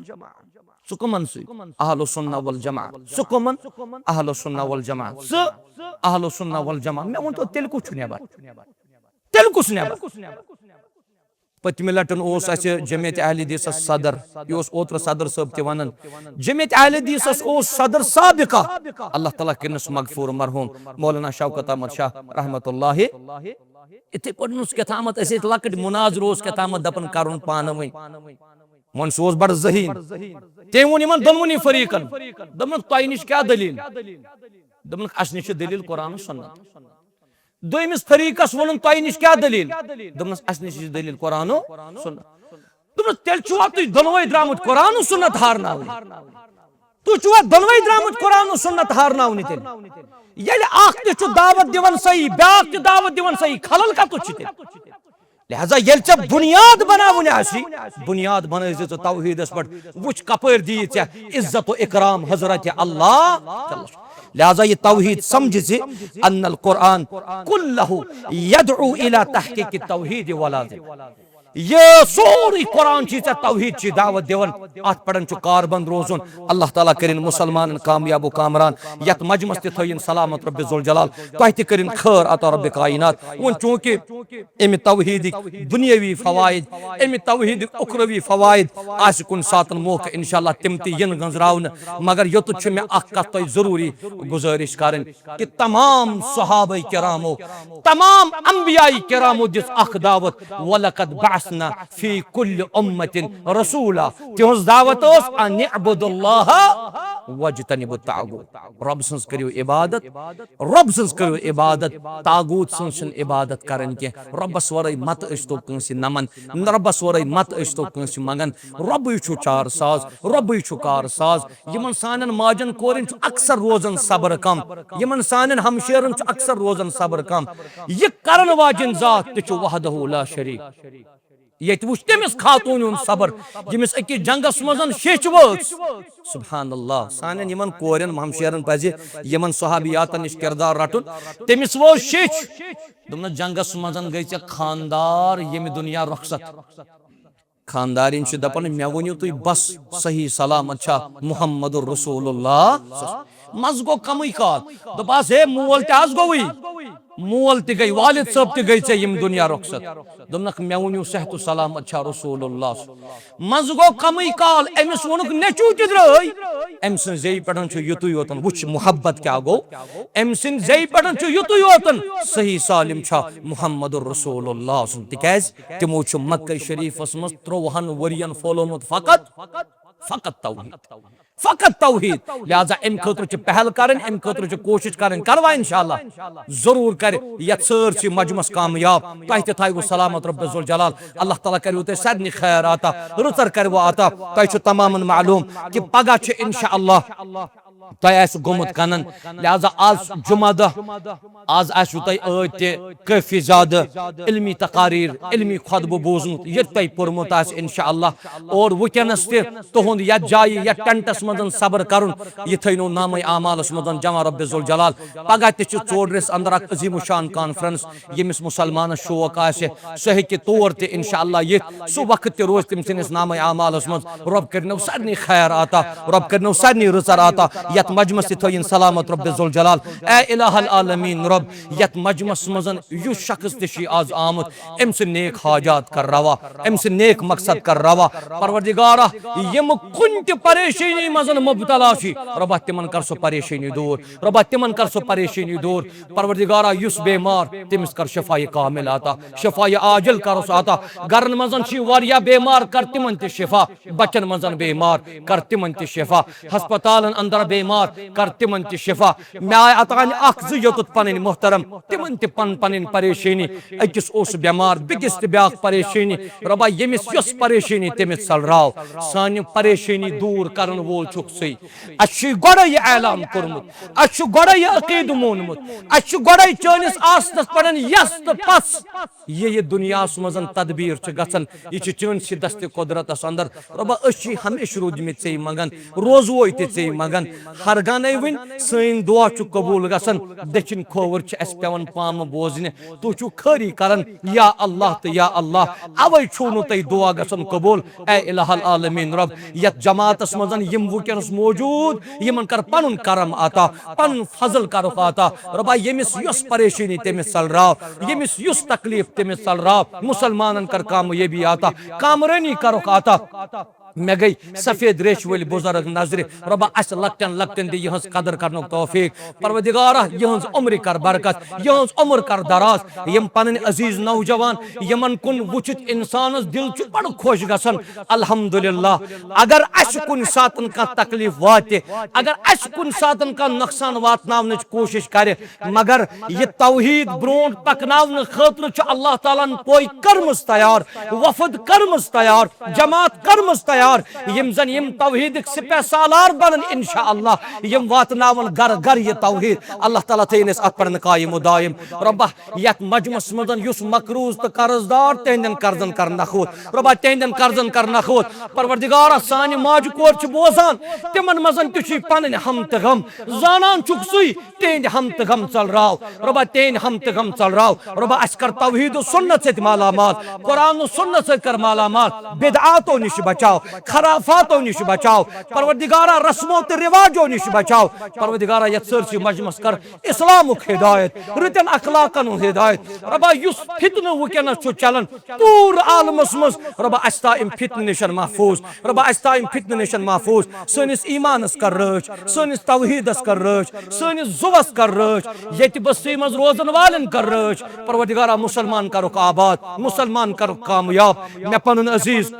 ژٕ کٕمن سۭتۍ؟ اہل السنہ والجماعہ۔ ژٕ کٕمن؟ اہل السنہ والجماعہ۔ ژٕ اہل السنہ والجماعہ۔ مےٚ ووٚن تو، تیٚلہِ کُس چھُ نٮ۪بر؟ تیٚلہِ کُس نٮ۪بر؟ پٔتمہِ لٹہِ اوس اسہِ جمعیت اہل حدیثس صدر، یہِ اوس اوترٕ صدر صٲب تہِ ونان، جمعیت اہل حدیثس اوس صدر سابقہ، اللہ تعالیٰ کٔرنس مغفور مرحوم مولانا شوکت احمد شاہ رحمت اللہ۔ یِتھے پٲٹھۍ اوس کیٛاہ تامتھ، اسہِ ٲسۍ لۄکٕٹۍ، مناظرٕ اوس کیٛاہ تامتھ دپان کرُن پانہٕ ؤنۍ۔ وۄنۍ سُہ اوس بڑٕ ذہین۔ تٔمۍ ووٚن یِمن دۄنوٕنی فریقن، دوٚپنکھ، "تۄہہِ نِش کیٛاہ دٔلیٖل؟" دوٚپنکھ، "اسہِ نِش چھِ دٔلیٖل قرآن و سنت۔" دوٚیمِس فریقس ووٚنُن، "تۄہہِ نِش کیٛاہ دٔلیٖل؟" دوٚپنس، "اسہِ نِش چھِ دٔلیٖل قرآن و سنت۔" دوٚپنس، "تیٚلہِ چھِوا تُہۍ دۄنوَے درٛامٕتۍ قرآن و سنت ہارناونہِ؟ تُہۍ چھِوا دۄنوَے درٛامٕتۍ قرآن و سنت ہارناونہِ تیٚلہِ؟ ییٚلہِ اکھ تہِ چھُ دعوت دِوان صحیح، بیٛاکھ تہِ دعوت دِوان صحیح، خلل کتُتھ چھُ تیٚلہِ؟" لہذا ییٚلہِ ژےٚ بُنیاد بناوٕنۍ آسی، بُنیاد بنٲوزِ ژٕ توحیٖدس پٮ۪ٹھ۔ وٕچھ کپٲرۍ دِیہِ ژےٚ عزت و اکرام حضرت اللہ۔ لہذا یہِ توحیٖد سمجھِ زِ ان القرآن کلہ یدعو الی تحقیق التوحید و لازم۔ یہِ سورُے قرآن چھُے ژےٚ توحیٖد چی دعوت دِوان۔ اتھ پٮ۪ٹھ چھُ کاربند روزُن۔ اللہ تعالیٰ کٔرِن مسلمانن کامیاب و کامران۔ یتھ مجمس تہِ تھٲیِن سلامت رب ذوالجلال۔ تۄہہِ تہِ کٔرِن خٲر عطا رب کائنات۔ وۄنۍ چوٗنٛکہِ امہِ توحیٖدٕکۍ دُنیٲوی فوائد، امہِ توحیٖدٕکۍ اُخروی فوائد آسہِ کُنہِ ساتن موقعہٕ، انشاءاللہ تِم تہِ یِن گنزراونہٕ۔ مگر یوٚتتھ چھُ مےٚ اکھ کتھ تۄہہِ ضروٗری گُزٲرِش کرٕنۍ کہِ تمام صحابہ کرامو، تمام انبیاء کرامو دِژ اکھ دعوت، "ولقد بعثنا فی کل امۃ رسولا"۔ تِہنٛز دعوت ٲس، "ان اعبدوا اللہ واجتنبوا الطاغوت"۔ رۄب سٕنٛز کٔرِو عبادت، رۄب سٕنٛز کٔرِو عبادت، طاغوت سٕنٛز چھِنہٕ عبادت کرٕنۍ کینٛہہ۔ رۄبس ورٲے مت ٲسۍتو کٲنٛسہِ نمن، رۄبس ورٲے مت ٲسۍتو کٲنٛسہِ منگان۔ رۄبٕے چھُ چار ساز، رۄبٕے چھُ کار ساز۔ یِمن سانٮ۪ن ماجن کورٮ۪ن چھُ اکثر روزان صبر کم، یِمن سانٮ۪ن ہمشیرن چھُ اکثر روزان صبر کم۔ یہِ کرن واجٮ۪ن ذات تہِ چھُ وحدہ لا شریک۔ ییٚتہِ وُچھ تٔمِس خاتوٗنہِ ہُنٛد صبر، ییٚمِس أکِس جنگس منٛز شیٚچھ وٲژ۔ سبحان اللہ، سانٮ۪ن یِمن کورٮ۪ن ہمشیرن پزِ یِمن صحابیاتن نِش کردار رٹُن۔ تٔمِس وٲژ شیٚچھ، دوٚپنس، "جنگس منٛز گٔے ژےٚ خاندار ییٚمہِ دُنیا رۄخصت۔" خاندارِنۍ چھِ دپان، "مےٚ ؤنِو تُہۍ بس، صحیح سلامت چھا محمد رسول اللہ؟" منٛزٕ گوٚو کمٕے کال، دوٚپہَس، "ہے، مول تہِ حظ گوٚوُے، مول تہِ گٔے، والد صٲب تہِ گٔے ژےٚ یِم دُنیا رۄخصت۔" دوٚپنکھ، "مےٚ ؤنِو صحت و سلامت چھا رسول اللہ؟" منٛزٕ گوٚو کمٕے کال، أمِس ووٚنُکھ، "نیٚچوٗ تہِ درٛٲے۔" أمۍ سٕنٛز زیٚیہِ پٮ۪ٹھ چھُ یُتُے یوتن، وٕچھ محبت کیٛاہ گوٚو۔ أمۍ سٕنٛدِ زیٚیہِ پٮ۪ٹھ چھُ یُتُے یوتن، صحیح سالم چھا محمد رسول اللہ سُنٛد، تِکیٛازِ تِمو چھُ مکہ شریفس منٛز ترٛۆوُہن ؤرین پھۄلومُت فقط، فقط توحید۔ فقط توحید۔ لہذا امہِ خٲطرٕ چھِ پہل کرٕنۍ، امہِ خٲطرٕ چھِ کوٗشش کرٕنۍ۔ کروا انشاءاللہ؟ ضروٗر کرِ یتھ سٲرسٕے مجمس کامیاب۔ تۄہہِ تہِ تھایوٕ سلامت رب ذوالجلال۔ اللہ تعالیٰ کریو تۄہہِ سارنٕے خیر عطا، رٕژر کروٕ عطا۔ تۄہہِ چھُ تمامن معلوم کہِ پگاہ چھُ انشاءاللہ تۄہہِ آسہِ گوٚمُت کنن۔ لہذا آز جمعہ دۄہ، آز آسِوٕ تۄہہِ ٲدۍ تہِ کٲفی زیادٕ علمی تقاریر، علمی خطبہٕ بوٗزمُت، ییٚتہِ تۄہہِ پوٚرمُت آسہِ انشاءاللہ۔ اور وٕنکیٚنس تہِ تُہُنٛد یتھ جایہِ، یتھ ٹینٹس منٛز صبر کرُن، یہِ تھٲینو نامہ اعمالس منٛز جمع رب ذوالجلال۔ پگاہ تہِ چھِ ژوڈرِس اندر اکھ عظیم الشان کانفرنس، ییٚمِس مسلمانس شوق آسہِ، سُہ ہیٚکہِ تور تہِ انشاءاللہ یِتھ۔ سُہ وقت تہِ روزِ تٔمۍ سٕنٛدِس نامہ اعمالس منٛز۔ رۄب کٔرنو سارنٕے خیر عطا، رۄب کٔرنو سارنٕے رٕژر عطا۔ یتھ مجمس تہِ تھٲیِن سلامت رب ذوالجلال۔ اے الہ العالمین رۄب، یتھ مجمس منٛز یُس شخص تہِ چھُ آز آمُت، أمۍ سٕنٛدۍ نیک حاجات کر روا، أمۍ سٕنٛدۍ نیک مقصد کر روا۔ پروردگارا، یِم کُنہِ تہِ پریشٲنی منٛز مبتلا چھِ، رۄبا تِمن کر سۄ پریشٲنی دوٗر، رۄبا تِمن کر سۄ پریشٲنی دوٗر۔ پروردگارا، یُس بیمار، تٔمِس کر شفایہِ کامل عطا، شفایہِ عاجل کرس عطا۔ گرن منٛز چھِ واریاہ بیمار، کر تِمن تہِ شفا۔ بچن منٛز بیمار، کر تِمن تہِ شفا۔ ہسپتالن اندر بیمار، کر تِمن تہِ شفا۔ مےٚ آے اوتانۍ اکھ زٕ یوٚتُتھ پنٕنۍ محترم، تِمن تہِ پن پنٕنۍ پریشٲنی۔ أکِس اوس بٮ۪مار، بیٚکِس تہِ بیٛاکھ پریشٲنی۔ رۄبا، ییٚمِس یۄس پریشٲنی، تٔمِس ژلراو۔ سانہِ پریشٲنی دوٗر کرن وول چھُکھ ژٕے۔ اَسہِ چھُے گۄڈَے یہِ اعلان کوٚرمُت، اَسہِ چھُ گۄڈَے یہِ عقیٖدٕ مونمُت، اَسہِ چھُ گۄڈَے چٲنِس آستس پٮ۪ٹھ یَس تہٕ پَژھ۔ یہِ، یہِ دُنیاہَس منٛز تدبیٖر چھِ گژھان، یہِ چھِ چٲنسٕے دستِ قۄدرتَس اندر۔ رۄبا، أسۍ چھِ ہمیشہِ روٗدمٕتۍ ژےٚ منٛگان، روزوے تہِ ژےٚ منٛگان۔ ہرگانے وۄنۍ سٲنۍ دعا چھُ قبوٗل گژھان، دٔچھِنۍ کھووُر چھِ اَسہِ پٮ۪وان پامہٕ بوزنہِ۔ تُہۍ چھِو خٲری کران، یا اللہ تہٕ یا اللہ، اوے چھُو نہٕ تۄہہِ دعا گژھان قبوٗل۔ اے الہ العالمین رب، یتھ جماعتس منٛز یِم وٕنکیٚنس موجود، یِمن کر پنُن کرم عطا، پنُن فضل کرُکھ عطا۔ رۄبا، ییٚمِس یۄس پریشٲنی تٔمِس ژلراو، ییٚمِس یُس تکلیف تٔمِس ژلراو، مُسلمانن کر کامیٲبی عطا، کامرٲنی کرُکھ عطا۔ مےٚ گٔے سفید ریش وٲلۍ بُزرگ نظرِ۔ رۄبا، اَسہِ لۄکٹٮ۪ن لۄکٹٮ۪ن دِ یِہٕنٛز قدر کرنُک توفیق۔ پروردگارا، یِہٕنٛز عمرِ کر برکت، یِہٕنٛز عمر کر دراز۔ یِم پنٕنۍ عزیز نوجوان، یِمن کُن وٕچھِتھ انسانس دل چھُ بڑٕ خۄش گژھان۔ الحمدللہ، اگر اَسہِ کُنہِ ساتن کانٛہہ تکلیف واتہِ، اگر اَسہِ کُنہِ ساتن کانٛہہ نۄقصان واتناونٕچ کوٗشش کرِ، مگر یہِ توحید برونٛٹھ پکناونہٕ خٲطرٕ چھُ اللہ تعالیٰ ہن پوے کٔرمٕژ تیار، وفد کٔرمٕژ تیار، جماعت کٔرمٕژ تیار، یِم زن یِم توحیدٕکۍ سپہ سالار بنن انشاءاللہ، یِم واتناون گرٕ گرٕ یہِ توحید۔ اللہ تعالیٰ تھٲیِن اَسہِ اتھ پٮ۪ٹھ قایم و دائم۔ رۄبا، یتھ مجمس منٛز یُس مقروض تہٕ قرض دار، تِہنٛدٮ۪ن قرضن کر نکھوت۔ رۄبا، تِہنٛدٮ۪ن قرضن کر نکھوت۔ پروردگارا، سانہِ ماجہِ کورِ چھِ بوزان، تِمن منٛز تہِ چھُے پنٕنۍ ہم تہٕ غم۔ زانان چھُکھ سُے، تِہنٛدِ ہم تہٕ غم ژلراو۔ رۄبا، تِہنٛدِ ہم تہٕ غم ژلراو۔ رۄبا، اَسہِ کر توحید و سنت سۭتۍ مالا مال، قرآن و سنت سۭتۍ کر مالا مال، بدعاتو نِش بچاو، خرافاتو نِش بچاو۔ پروردگارا، رسمو تہٕ رواجو نِش بچاو۔ پروردگارا، یتھ سٲرسٕے مجمس کر اسلامُک ہدایت، رٕتٮ۪ن اخلاقن ہُنٛد ہدایت۔ رۄبا، یُس فتنہٕ وٕنکیٚنس چھُ چلان پوٗرٕ عالمس منٛز، رۄبا، اَسہِ تھاو اَمہِ فتنہٕ نِش محفوٗظ۔ رۄبا، اَسہِ تھاو اَمہِ فتنہٕ نِش محفوٗظ۔ سٲنِس ایٖمانس کر رٲچھ، سٲنِس توحیٖدس کر رٲچھ، سٲنِس زُوس کر رٲچھ، ییٚتہِ بستی منٛز روزن والٮ۪ن کر رٲچھ۔ پروردگارا، مُسلمان کرُکھ آباد، مُسلمان کرُکھ کامیاب۔ مےٚ پنُن عزیٖز،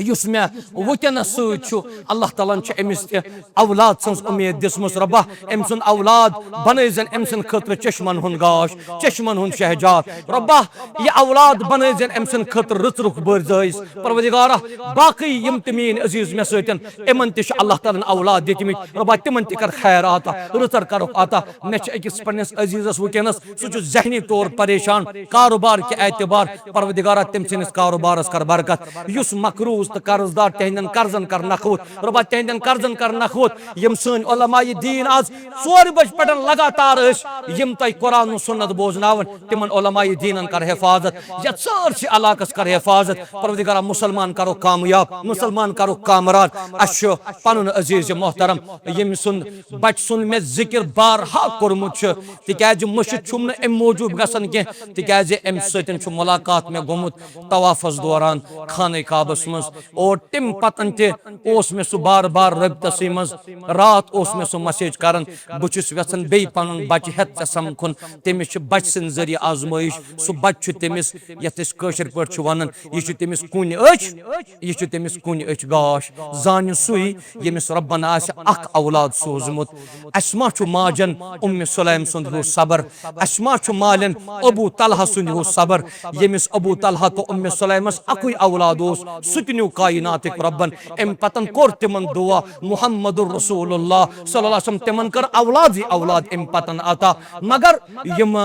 یُس مےٚ وٕنکیٚنس سۭتۍ چھُ، اللہ تعالیٰ ہن چھُ أمِس تہِ اولاد سٕنٛز اُمید دِژمٕژ۔ رۄبا، أمۍ سُنٛد اولاد بنٲوزٮ۪ن أمۍ سٕنٛدِ خٲطرٕ چشمن ہُنٛد گاش، چشمن ہُنٛد شہجار۔ رۄبا، یہِ اولاد بنٲوزٮ۪ن أمۍ سٕنٛدِ خٲطرٕ رٕژ رُخ بٲرۍ زٲیِس۔ پروردگارا، باقٕے یِم تہِ میٲنۍ عزیٖز مےٚ سۭتۍ، یِمن تہِ چھُ اللہ تعالیٰ ہن اولاد دِتمٕتۍ۔ رۄبا، تِمن تہِ کر خیر عطا، رٕژر کرُکھ عطا۔ مےٚ چھُ أکِس پننِس عزیٖزس وٕنکیٚنس، سُہ چھُ ذہنی طور پریشان، کاروبار کہِ اعتبار۔ پروردگارا، تٔمۍ سٕنٛدِس کاروبارس کر برکت۔ یُس مقروض تہٕ قرض دار، تِہنٛدٮ۪ن قرضن کر نکھوت۔ رۄبا، تِہنٛدٮ۪ن قرضن کر نکھوت۔ یِم سٲنۍ علماء دیٖن آز ژورِ بجہِ پٮ۪ٹھ لگاتار ٲسۍ، یِم تۄہہِ قرآن و سنت بوزناوان، تِمن علماء دیٖنن کر حفاظت، یتھ سٲرسٕے علاقس کر حفاظت۔ پروردگارا، مُسلمان کرو کامیاب، مُسلمان کرو کامران۔ اسہِ چھُ پنُن عزیٖز محترم، ییٚمہِ سُنٛد بچہٕ سُنٛد مےٚ ذکر بارہا کوٚرمُت چھُ، تِکیازِ مٔشِتھ چھُم نہٕ امہِ موٗجوٗب گژھان کینٛہہ، تِکیازِ امہِ سۭتۍ چھُ مُلاقات مےٚ گوٚمُت طوافس دوران خانہ کعبس منٛز، اور تمہِ پتن تہِ اوس مےٚ سُہ بار بار رٲبطسٕے منٛز۔ راتھ اوس مےٚ سُہ مسیج کران، بہٕ چھُس یژھان بیٚیہِ پنُن بچہٕ ہٮ۪تھ ژےٚ سمکھُن۔ تٔمِس چھِ بچہٕ سٕنٛدِ ذٔریعہٕ آزمٲیش۔ سُہ بچہٕ چھُ تٔمِس، یتھ أسۍ کٲشِر پٲٹھۍ چھِ ونان، یہِ چھُ تٔمِس کُنہِ أچھ، یہِ چھُ تٔمِس کُنہِ أچھ گاش۔ زانہِ سُے، ییٚمِس رۄبن آسہِ اکھ اولاد سوٗزمُت۔ اسہِ ما چھُ ماجن اُمہِ سُلیم سُنٛد ہیوٗ صبر؟ اسہِ ما چھُ مالٮ۪ن ابو طلحہ سُنٛد ہیوٗ صبر، ییٚمِس ابو طلحہ تہٕ اُمہِ سُلیمس اکُے اولاد اوس، سُہ تہِ نیوٗ کایناتٕکۍ رۄبن۔ امہِ پتن کوٚر تِمن دُعا، محمد رسول اللہ صلی اللہ علیہ وسلم، تِمن کٔر اولادٕے اولاد امہِ پتن عطا۔ مگر یِم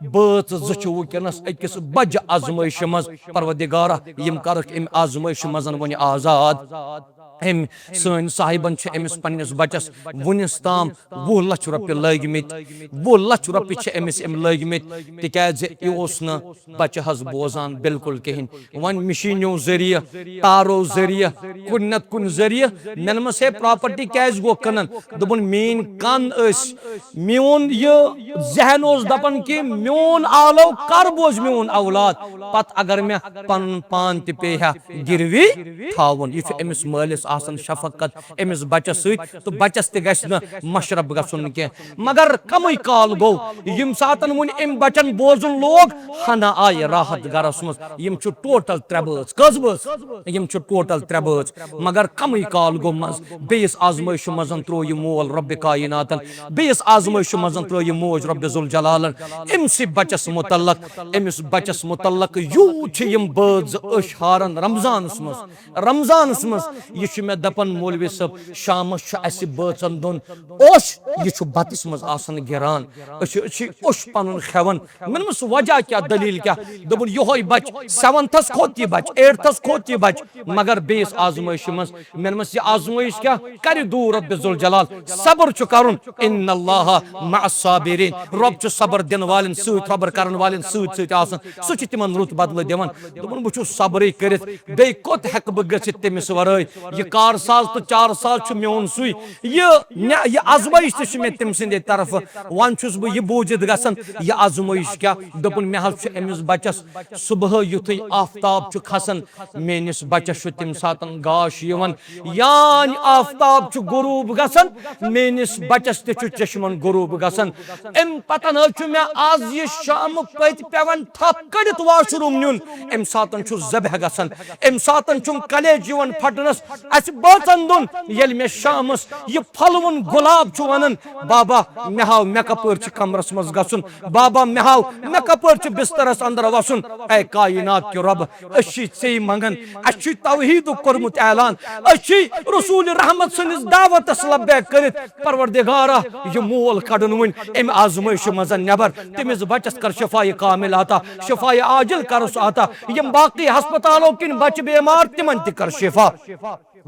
بٲژ زٕ چھِ وٕنکیٚنس أکِس بجہِ آزمٲیشہِ منٛز۔ پروردگارا، یِم کرکھ امہِ آزمٲیشہِ منٛز وۄنۍ آزاد۔ أمۍ سٲنۍ صاحبن چھِ أمِس پننِس بچس وُنِس تام وُہ لچھ رۄپیہِ لٲگۍ مٕتۍ، وُہ لچھ رۄپیہِ چھِ أمِس أمۍ لٲگۍ مٕتۍ، تِکیازِ یہِ اوس نہٕ بچہٕ حظ بوزان بالکل کِہینۍ۔ وۄنۍ مشیٖنیو ذٔریعہٕ، تارو ذٔریعہٕ، کُنہِ نتہٕ کُنہِ ذٔریعہٕ مےٚ نمس ہے پراپرٹی کیازِ گوٚو کٕنن؟ دوٚپُن، میٲنۍ کن ٲسۍ، میون یہِ ذہن اوس دپان کہِ میون آلو کر بوزِ میون اولاد، پتہٕ اگر مےٚ پنُن پان تہِ پیٚیہِ ہا گِروی تھاوُن۔ یہِ چھُ أمِس مٲلِس آسان شفقت أمِس بچس سۭتۍ، تہٕ بچس تہِ گژھِ نہٕ مشرف گژھُن کینٛہہ۔ مگر کمٕے کال گوٚو، ییٚمہِ ساتن وۄنۍ أمۍ بچن بوزُن لوگ، ہنا آیہِ راحت گرس منٛز۔ یِم چھِ ٹوٹل ترٛےٚ بٲژ۔ کٔژ بٲژ؟ یِم چھِ ٹوٹل ترٛےٚ بٲژ۔ مگر کمٕے کال گوٚو منٛز بیٚیِس آزمٲیشہِ منٛز ترٛوو یہِ مول رۄبِ کایناتن، بیٚیِس آزمٲیشہِ منٛز ترٛٲو یہِ موج رۄبِ ذوالجلالن۔ أمۍ سٕے بچس متعلق، أمِس بچس متعلق یوٗت چھِ یِم بٲژ زٕ أچھ ہاران رمضانس منٛز، رمضانس منٛز۔ یہِ چھُ مےٚ دَپان، "مولوی صٲب، شامَس چھُ اَسہِ بٲژَن دۄن اوٚش، یہِ چھُ بَتَس منٛز آسان گِران، أسۍ چھِ، أسۍ چھِ اوٚش پَنُن کھٮ۪وان۔" مےٚ دوٚپمَس، "وجہ کیٛاہ، دٔلیٖل کیٛاہ؟" دوٚپُن، "یِہوٚے بَچہِ، سیونتھَس کھوٚت یہِ بَچہِ، ایٹتھَس کھوٚت یہِ بَچہِ، مگر بیٚیِس آزمٲیشہِ منٛز۔" مےٚ دوٚپمَس، "یہِ آزمٲیِش کیٛاہ کَرِ دوٗر رۄبِ ذوالجلال؟ صبر چھُ کَرُن، ان اللہ مع الصابرین، رۄب چھُ صبر دِنہٕ والٮ۪ن سۭتۍ، صبر کَرَن والٮ۪ن سۭتۍ سۭتۍ آسان، سُہ چھُ تِمَن رُت بدلہٕ دِوان۔" دوٚپُن، "بہٕ چھُس صبرٕے کٔرِتھ، بیٚیہِ کوٚت ہٮ۪کہٕ بہٕ گٔژھِتھ تٔمِس ورٲے؟ یہِ کار ساز تہٕ چار ساز چھُ میون سُے، یہِ نہ-، یہِ آزمٲیش تہِ چھِ مےٚ تٔمۍ سٕنٛدے طرفہٕ۔ وۄنۍ چھُس بہٕ یہِ بوٗزِتھ گژھان، یہِ آزمٲیش کیٛاہ؟" دوٚپُن، "مےٚ حظ چھُ أمِس بَچَس صُبحٲے یُتھُے آفتاب چھُ کھسان، میٲنِس بَچَس چھُ تَمہِ ساتَن گاش یِوان، یانۍ آفتاب چھُ غروٗب گژھان، میٲنِس بَچَس تہِ چھُ چشمَن غروٗب گژھان۔ اَمہِ پَتَن حظ چھُ مےٚ آز یہِ شامہٕ پٔتۍ پٮ۪وان تھپھ کٔڑِتھ واش روٗم نیُن، اَمہِ ساتَن چھُ ذبح گژھان، اَمہِ ساتَن چھُم کلیج یِوان پھٹنَس، اَسہِ بٲژَن دۄن، ییٚلہِ مےٚ شامَس یہِ پھۄلوُن گۄلاب چھُ وَنان، بابا، مےٚ ہاو، مےٚ کَپٲرۍ چھُ کَمرَس منٛز گژھُن، بابا، مےٚ ہاو، مےٚ کَپٲرۍ چھُ بِستَرَس اَندَر وَسُن۔" اے کائنات کہِ رۄب، أسۍ چھِ ژےٚ منٛگان، اَسہِ چھُ توحیٖدُک کوٚرمُت اعلان، أسۍ چھِ رسول رحمت سٕنٛدِس دعوتَس لبیک کٔرِتھ، پروردگارا، یہِ مول کڑُن وۄنۍ امہِ آزمٲیشہِ منٛز نٮ۪بر۔ تٔمِس بچس کر شفا کامل عطا، شفا عاجل کرُس عطا۔ یِم باقٕے ہسپتالو کِنۍ بچہِ بیمار، تِمن تہِ کر شفا۔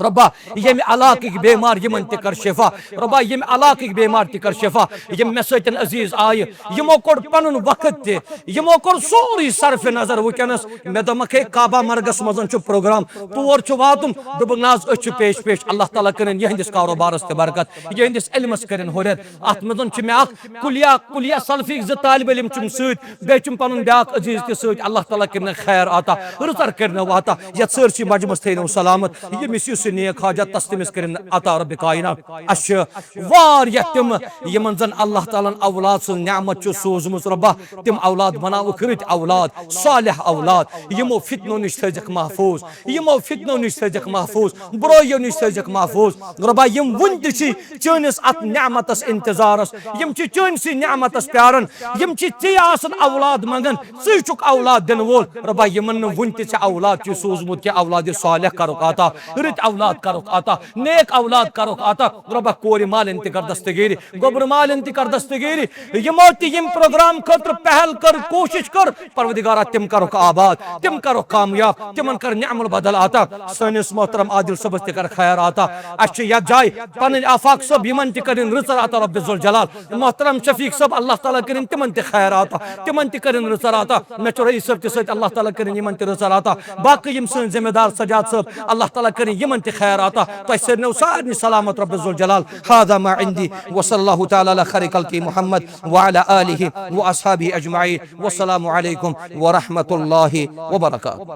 رۄبا، ییٚمہِ علاقٕکۍ بیمار، یِمن تہِ کر شفا۔ رۄبا، ییٚمہِ علاقٕکۍ بیمار تہِ کر شفا۔ یِم مےٚ سۭتۍ عزیز آیہِ، یِمو کوٚڑ پنُن وقت تہِ، یِمو کوٚر سورُے صرف نظر۔ وٕنکیٚنس مےٚ دوٚپمکھ، ہے، کعبہ مرگس منٛز چھُ پروگرام، تور چھُ واتُن۔ دوٚپُکھ، نہ حظ، أسۍ چھِ پیش پیش، اللہ تعالیٰ کٔرِن یِہنٛدِس کاروبارس تہِ برکت، یِہنٛدِس علمس کٔرِن ہُرٮ۪ر۔ اتھ منٛز چھِ مےٚ اکھ کُلیا، کُلیا سلفی زٕ طالب علم چھِم سۭتۍ، بیٚیہِ چھُم پنُن بیاکھ عزیز تہِ سۭتۍ۔ اللہ تعالیٰ کٔرِنَکھ خیر عطا، رٕژر کٔرِنَو عطا، یتھ سٲرسٕے مجمس تھٲینو سلامت، ییٚمِس یُس یہِ نیک حاجت تس تٔمِس کٔرِن عطا رب کائنات۔ اسہِ چھِ واریاہ تِم، یِمن زن اللہ تعالیٰ ہن اولاد سٕنٛز نعمت چھُ سوٗزمٕژ۔ رۄبا، تِم اولاد بناوُکھ رٕتۍ اولاد، صالح اولاد، یِمو فتنو نِش تھٲوزٮ۪کھ محفوٗظ، یِمو فتنو نِش تھٲوزٮ۪کھ محفوٗظ، برٲیو نِش تھٲوزٮ۪کھ محفوٗظ۔ رۄبا، یِم وُنہِ تہِ چھِ چٲنِس اتھ نعمتس انتظارس، یِم چھِ چٲنسٕے نعمتس پیاران، یِم چھِ ژےٚ آسان اولاد منٛگان، ژٕے چھُکھ اولاد دِنہٕ وول۔ رۄبا، یِمن نہٕ وُنہِ تہِ ژےٚ اولاد چھُے سوٗزمُت کینٛہہ، اولاد صالح کرُکھ عطا، رٕتۍ اولاد کرُکھ عطا، نیک اولاد کرُکھ عطا۔ رۄبا، کورِ مالٮ۪ن تہِ کر دستگیری، گوٚبرٕ مالٮ۪ن تہِ کر دستگیری۔ یِمو تہِ یِم پروگرام خٲطرٕ پہل کٔر، کوٗشِش کٔر، پروردگارا، تِم کرُکھ آباد، تِم کرُکھ کامیاب، تِمن کر نعم البدل عطا۔ سٲنِس محترم عادل صٲبس تہِ کر خیر عطا۔ اسہِ چھِ یتھ جایہِ پنٕنۍ آفاق صٲب، یِمن تہِ کٔرِن رٕژر عطا رب ذوالجلال۔ محترم شفیق صٲب، اللہ تعالیٰ کٔرِن تِمن تہِ خیر عطا، تِمن تہِ کٔرِن رٕژر عطا۔ مےٚ چھُ رئیس صٲب تہِ سۭتۍ، اللہ تعالیٰ کٔرِن یِمن تہِ رٕژر عطا۔ باقٕے یِم سٲنۍ ذمہ دار سجاد صٲب، اللہ تعالیٰ کٔرِن یِمن تہِ خیر عطا۔ تۄہہِ سٲرنیو سارنٕے سلامت رب ذوالجلال۔ هذا ما عندي، وصلى الله تعالى على خير خلقه محمد وعلى آله وأصحابه أجمعين۔ والسلام عليكم ورحمة الله وبركاته۔